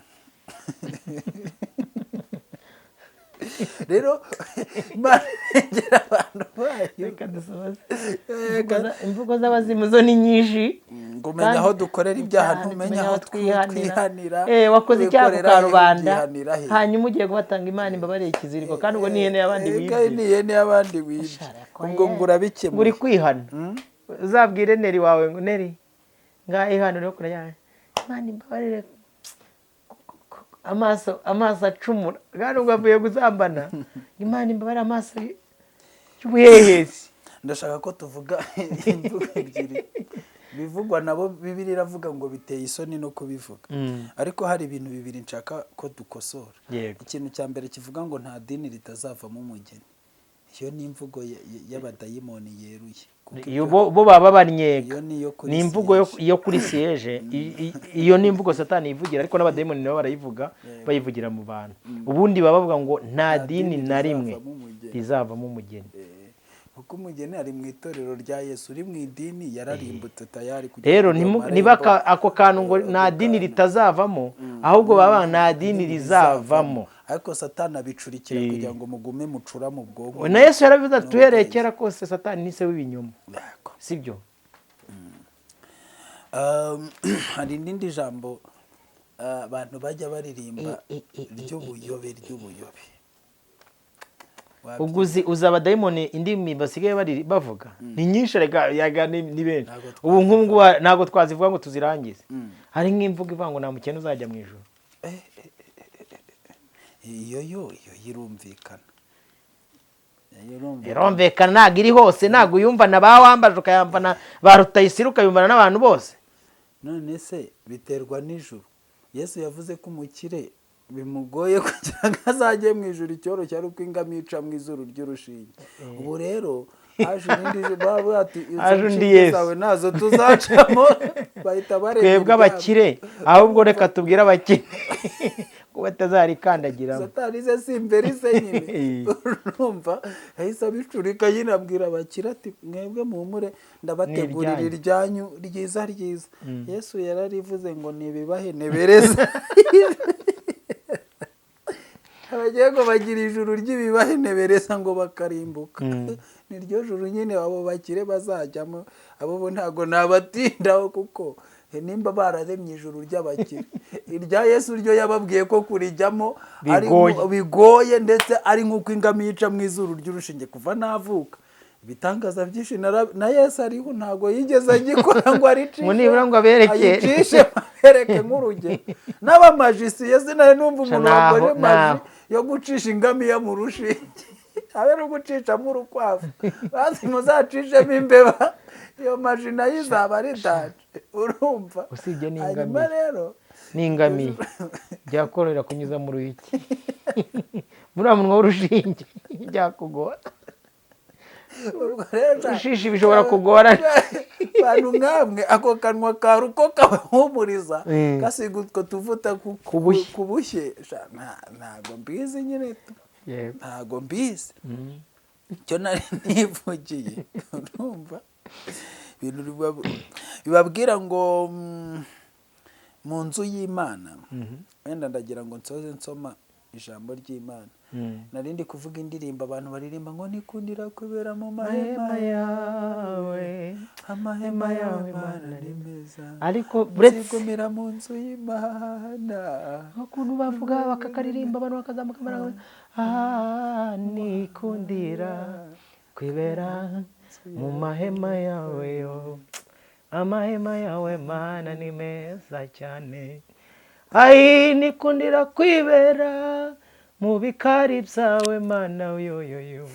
Speaker 2: Rero Imana irengera abantu bayo.
Speaker 1: Reka dusoze. Imvugo z'abazimu zo ni nyinshi.
Speaker 2: Ngo umenya aho dukorera ibyaha, ntumenya aho twihanira.
Speaker 1: Wakoze icyaha ku
Speaker 2: Wikorera he,
Speaker 1: karubanda,
Speaker 2: ubyihanira he?
Speaker 1: hanyuma ugiye kubatanga Imana imbabarire ikiziriko, kandi ubwo ni ihene y'abandi
Speaker 2: Kandi
Speaker 1: wibye.
Speaker 2: ni ihene y'abandi wibye. Ubwo ngo urabikemuye.
Speaker 1: Uri kwihana, uzabwire Neri wawe ngo: "Neri, ngaho ihanure yo kurya, Imana imbabarire amaso acumura," kandi ubwo avuye gusambana, "Imana imbabarire amaso y'ubuhehesi."
Speaker 2: Ndashaka ko tuvuga imvugo ebyiri bivugwa nabo. Bibiliya iravuga ngo biteye isoni no kubivuga, ariko hari ibintu bibiri nshaka ko dukosora. Ikintu cya mbere kivuga ngo nta dini ritazavamo umugeni, iyo ni imvugo y'abadayimoni yeruye. Kuko
Speaker 1: Iyo bo baba banyega.
Speaker 2: Iyo ni iyo kuri
Speaker 1: Ni imvugo
Speaker 2: siège.
Speaker 1: Yo kuri siège. Iyo ni imvugo Satani yivugira, ariko n'abadayimoni nabo barayivuga, bayivugira mu bantu. Ubundi baba bavuga ngo nta dini na rimwe
Speaker 2: rizavamo umugeni.
Speaker 1: Rizavamo umugeni.
Speaker 2: Kuko umugeni ari mu itorero rya Yesu, uri mu idini yararimbutse tayari kugera
Speaker 1: Rero
Speaker 2: kuri ayo marembo.
Speaker 1: Niba ako kantu ngo nta dini ritazavamo, ahubwo baba nta dini rizavamo.
Speaker 2: Ariko Satani abicurikira kugira ngo mugume mucura mu bwonko.
Speaker 1: Na Yesu yarabivuze ati tuhereye kera kose Satani ni se w'ibinyoma. Sibyo?
Speaker 2: Hari n'indi jambo abantu bajya baririmba ry'ubuyobe.
Speaker 1: Ubwo uzi abadayimoni indimi basigaye bavuga ni nyinshi, rega ni benshi. Ubu nk'ubu ntabwo twazivuga ngo tuzirangize. Hari nk'imvugo ivuga ngo nta mukene uzajya mu ijuru.
Speaker 2: Iyo yo irumvikana.
Speaker 1: Irumvikana, ntabwo iri hose, ntabwo uyumva na ba Wambaje, ukayumva na ba Rutayisire, ukayumvana n'abantu bose.
Speaker 2: None se biterwa n'ijuru? Yesu yavuze ko umukire bimugoye kugira ngo azajye mu ijuru, icyoroshye ari uko ingamiya ica mu izuru ry'urushinge. Ubu rero haje irindi baba ati
Speaker 1: Haje undi Yesu.
Speaker 2: zawe nazo tuzacamo, bahita bareba
Speaker 1: Twebwe
Speaker 2: iryabo.
Speaker 1: abakire, ahubwo reka tubwire abakire ko batazarikandagiramo.
Speaker 2: Satani se si imbere se nyine, urumva yahise abicurika nyine, abwira abakire ati mwebwe muhumure, ndabategurira
Speaker 1: Ni
Speaker 2: iryanyu ryiza ryiza. Yesu yararivuze ngo nibibahenebereza. Abagiye ngo bagira ijuru ry'ibibahenebereza ngo bakarimbuka, niryo juru nyine abo bakire bazajyamo. Abo bo ntabwo nabatindaho, kuko nimba bararemye ijuru ry'abakire, irya Yesu ryo yababwiye ko kurijyamo ari
Speaker 1: Bigoye.
Speaker 2: Bigoye, ndetse ari nk'uko ingamiya ica mu izuru ry'urushinge. Kuva navuka ibitangaza byinshi na Yesu ariho, ntabwo yigeze agikora ngo aricishe,
Speaker 1: Ngo nibura ngo aberekere.
Speaker 2: ayicishe abereke nk'urugero. N'abamajisiye sinari numva umuntu wakoze maji
Speaker 1: Naho.
Speaker 2: yo gucisha ingamiya mu rushinge, abe no gucishamo urukwavu. Bazi muzacishemo imbeba, iyo maji nayo izaba ari daje, urumva?
Speaker 1: Usibye n'ingamiya.
Speaker 2: Hanyuma rero
Speaker 1: N'ingamiya byakorohera kunyuza mu ruyiki, muri wa munwa w'urushinge byakugora.
Speaker 2: Ubwo rero
Speaker 1: Urushishi bishobora kugorana.
Speaker 2: Bantu nkamwe ako kanwa ka ruko kabahumuriza, gasiga utwo tuvuta
Speaker 1: Kubushye.
Speaker 2: Kubushye. Sha, ntago mbizi nyine tu. Ntago mbizi icyo nari nivugiye. Urumva ibintu bibabwira ngo mu nzu y'Imana. Wenda ndagira ngo nsoze nsoma ijambo ry'Imana. Nari ndi kuvuga indirimbo abantu baririmba ngo nikundira kubera mu mahema
Speaker 1: Mahema yawe,
Speaker 2: amahema yawe
Speaker 1: Mana,
Speaker 2: Mana ni meza,
Speaker 1: Ariko buretse
Speaker 2: nzigumira mu nzu y'Imana.
Speaker 1: Ukuntu bavuga bakakaririmba, abantu bakazamuka nikundira kwibera mu mahema yawe yo, amahema yawe Mana ni meza cyane, ayi nikundira kwibera mu bikari byawe Mana yoyoyo,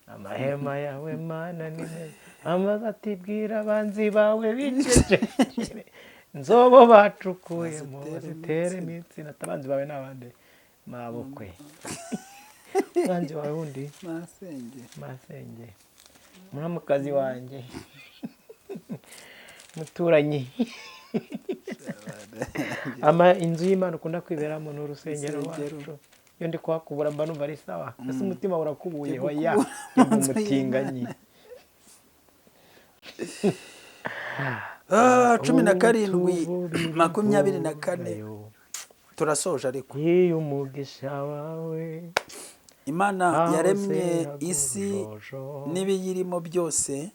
Speaker 1: amahema yawe Mana ni meza. Amaze atibwira abanzi bawe bicecekere, inzobo bacukuyemo baziteremo insina. Abanzi bawe ni abandi mabukwe, abanzi bawe wundi
Speaker 2: Masenge.
Speaker 1: Masenge, muramukazi wanjye, muturanyi. Ama inzu y'Imana ukunda kwiberamo ni urusengero
Speaker 2: Urusengero.
Speaker 1: wacu. Iyo ndi kuhakubura mba numva ari sawa. Ese umutima urakubuye?
Speaker 2: Ndi
Speaker 1: Oya,
Speaker 2: gukubura
Speaker 1: ndi
Speaker 2: mu nzu
Speaker 1: umutinganyi.
Speaker 2: 17 24, turasoje ariko.
Speaker 1: Iyo umugisha wawe
Speaker 2: Imana
Speaker 1: aho
Speaker 2: yaremye
Speaker 1: se
Speaker 2: isi
Speaker 1: hagujojo.
Speaker 2: n'ibiyirimo byose,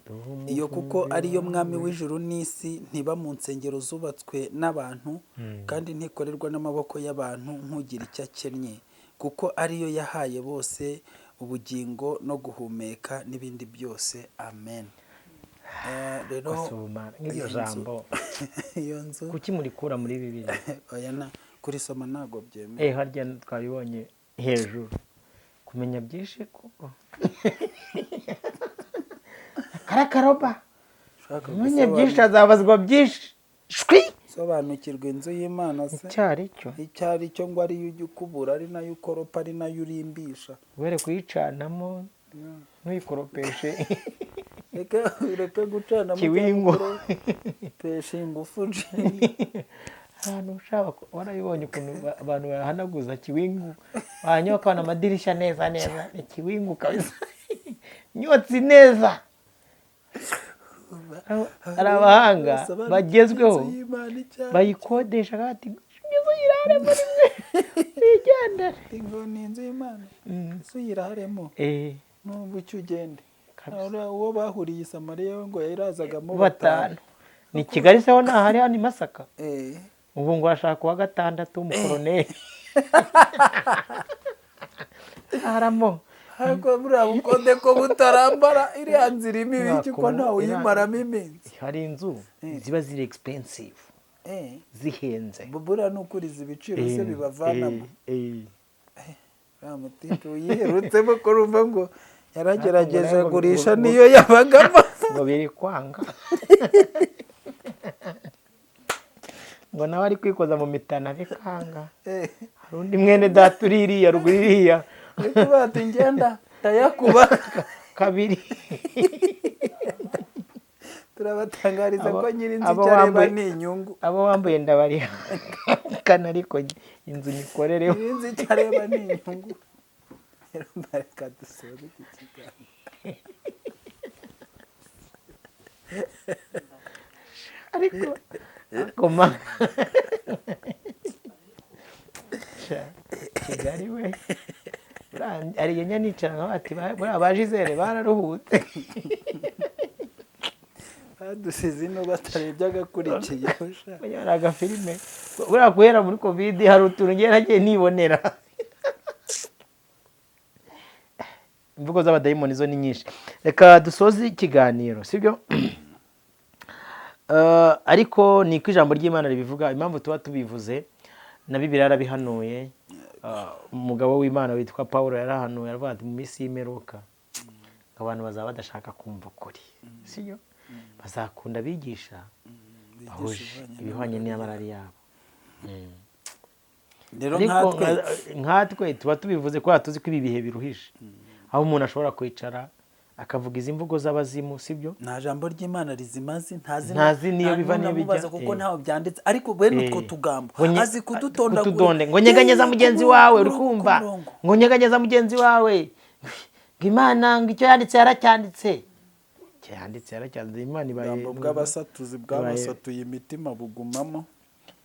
Speaker 2: iyo kuko ariyo mwami w'ijuru n'isi, ntiba mu nsengero zubatswe n'abantu, kandi ntikorerwa n'amaboko y'abantu nk'ugira icyo akennye, kuko ariyo yahaye bose ubugingo no guhumeka n'ibindi byose. Amen. Rero
Speaker 1: Gusoma nk'iryo
Speaker 2: iyo nzu-
Speaker 1: jambo
Speaker 2: iyo nzu
Speaker 1: kuki murikura muri Bibiliya?
Speaker 2: Oya, kurisoma ntabwo byemewe.
Speaker 1: Harya twabibonye hejuru, kumenya byinshi koko karakaroba.
Speaker 2: Ushaka
Speaker 1: Kumenya byinshi azabazwa byinshi, shwi.
Speaker 2: Sobanukirwa inzu y'Imana se
Speaker 1: Icyo ari cyo.
Speaker 2: Icyo ari cyo, ngo ariyo ujya ukubura, ari nayo ukoropa, ari nayo urimbisha.
Speaker 1: Were kuyicanamo, ntuyikoropeshe.
Speaker 2: Reka reka gucana.
Speaker 1: Kiwingo.
Speaker 2: Pesha ingufu nshinga.
Speaker 1: Ahantu ushaka warabibonye ukuntu abantu bahanaguza kiwingu, hanyuma bakabona amadirishya neza neza, ni kiwingu kabisa, imyotsi neza. Hari abahanga bagezweho
Speaker 2: Inzu y'Imana icyo ari
Speaker 1: bayikodesha, ati inzu yiraremo rimwe wigendere.
Speaker 2: Ngo ni inzu y'Imana, inzu yiraremo nubwo icyo ugende.
Speaker 1: Kabisa.
Speaker 2: Uriya uwo bahuriye i Samariya we ngo yayirazagamo
Speaker 1: Batanu. Ni Kigali se ho ntahari, hano i Masaka.
Speaker 2: Eh.
Speaker 1: Ubu ngo arashaka uwa gatandatu w'umukoroneri haramo.
Speaker 2: Ariko buriya bukode ko butarambara, iriya nzira irimo ibiki ko ntawe uyimaramo iminsi?
Speaker 1: Hari inzu ziba ziri expensive, zihenze.
Speaker 2: Buriya ni ukuriza ibiciro se bibavanamo?
Speaker 1: Eh.
Speaker 2: Uriya mutipe uyiherutsemo ko urumva ngo yaragerageje
Speaker 1: Ariko ngo-
Speaker 2: agurisha niyo yabagamo.
Speaker 1: Ngo biri kwanga, ngo nawe ari kwikoza mu mitana bikanga. Hari undi mwene data uri iriya ruguru iriya.
Speaker 2: Uri kuvuga ati ngenda ndayakuba
Speaker 1: kabiri.
Speaker 2: Turabatangariza ko nyir'inzu
Speaker 1: abo
Speaker 2: icyo areba
Speaker 1: wambaye-
Speaker 2: ni inyungu.
Speaker 1: Abo wambuye ndabariha kana, ariko inzu nyikorereho.
Speaker 2: Nyir'inzu icyo areba ni inyungu. Rero reka dusoze iki kiganiro.
Speaker 1: Ariko akoma. Sha, Kigali we. Buriya hari igihe njya nicara nkavuga ati buriya ba Gisele bararuhutse.
Speaker 2: Badusize ino batarebye agakurikiyeho sha.
Speaker 1: Buriya hari agafilime, buriya guhera muri COVID hari utuntu ngiye nagiye nibonera. Imvugo z'abadayimoni zo ni nyinshi. Reka dusoze ikiganiro, sibyo? Ariko ni ko ijambo ry'Imana ribivuga. Impamvu tuba tubivuze, na Bibiliya yarabihanuye. Umugabo w'Imana witwa Paul yarahanuye, aravuga ati mu minsi y'imperuka abantu bazaba badashaka kumva ukuri, sibyo? Bazakunda abigisha bahuje ibihwanye n'amarari yabo.
Speaker 2: Rero
Speaker 1: Ariko
Speaker 2: nkatwe
Speaker 1: nkatwe tuba tubivuze kubera tuzi ko ibi bihe biruhije, aho umuntu ashobora kwicara akavuga izi mvugo z'abazimu, sibyo?
Speaker 2: Nta jambo ry'Imana rizimazi, ntazi.
Speaker 1: Ntazi niyo biva
Speaker 2: nta
Speaker 1: n'iyo bijya.
Speaker 2: n'unamubaza kuko ntaho byanditse, ariko bene utwo tugambo
Speaker 1: Ngo
Speaker 2: azi kudutondagura.
Speaker 1: Kutudonde, ngo nyeganyeza mugenzi wawe, uri kumva?
Speaker 2: Ku murongo.
Speaker 1: Ngo nyeganyeza mugenzi wawe, ngo Imana ngo icyo yanditse yaracyanditse, icyo yanditse yaracyanditse. Imana ibaye
Speaker 2: Ubwambo bw'abasatuzi bwabasatuye imitima bugumamo.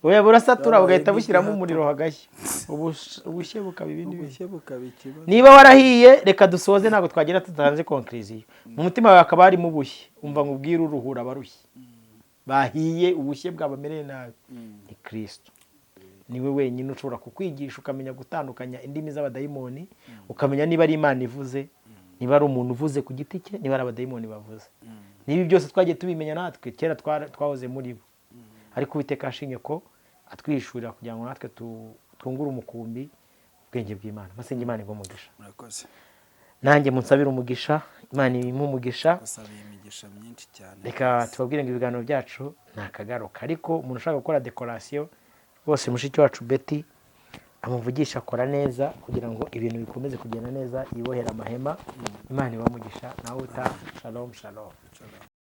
Speaker 1: Oya, burasatura
Speaker 2: Bwabaye
Speaker 1: bugahita bushyiramo
Speaker 2: nk'igihato.
Speaker 1: umuriro hagashya. Ubushye bukaba ibindi bintu.
Speaker 2: Ubushye bukaba ikibazo.
Speaker 1: Niba warahiye, reka dusoze, ntabwo twagira tutanze conclusion. Mu mutima wawe hakaba harimo ubushye, umva ngo ubwire uruhura abarushye bahiye, ubushye bwabamereye nabi, ni Kirisito. Niwe wenyine ushobora kukwigisha ukamenya gutandukanya indimi z'abadayimoni, ukamenya niba ari Imana ivuze, niba ari umuntu uvuze ku giti cye, niba ari abadayimoni bavuze. Niba byose twagiye tubimenya natwe kera twahoze muri bo, ariko Uwiteka yashinye ko atwihishurira kugira ngo natwe twungure umukumbi ubwenge bw'Imana. Masenga Imana iguhe umugisha.
Speaker 2: Murakoze.
Speaker 1: Nanjye munsabire umugisha, Imana impe umugisha.
Speaker 2: Gusabiye imigisha myinshi cyane.
Speaker 1: Reka tubabwire ngo ibiganiro byacu ni akagaruka, ariko umuntu ushaka gukora décoration rwose, mushiki wacu Betty amuvugisha, akora neza kugira ngo ibintu bikomeze kugenda neza, yibohera amahema. Imana ibamugisha. Nawe utaha. Shalom, shalom.
Speaker 2: Shalom.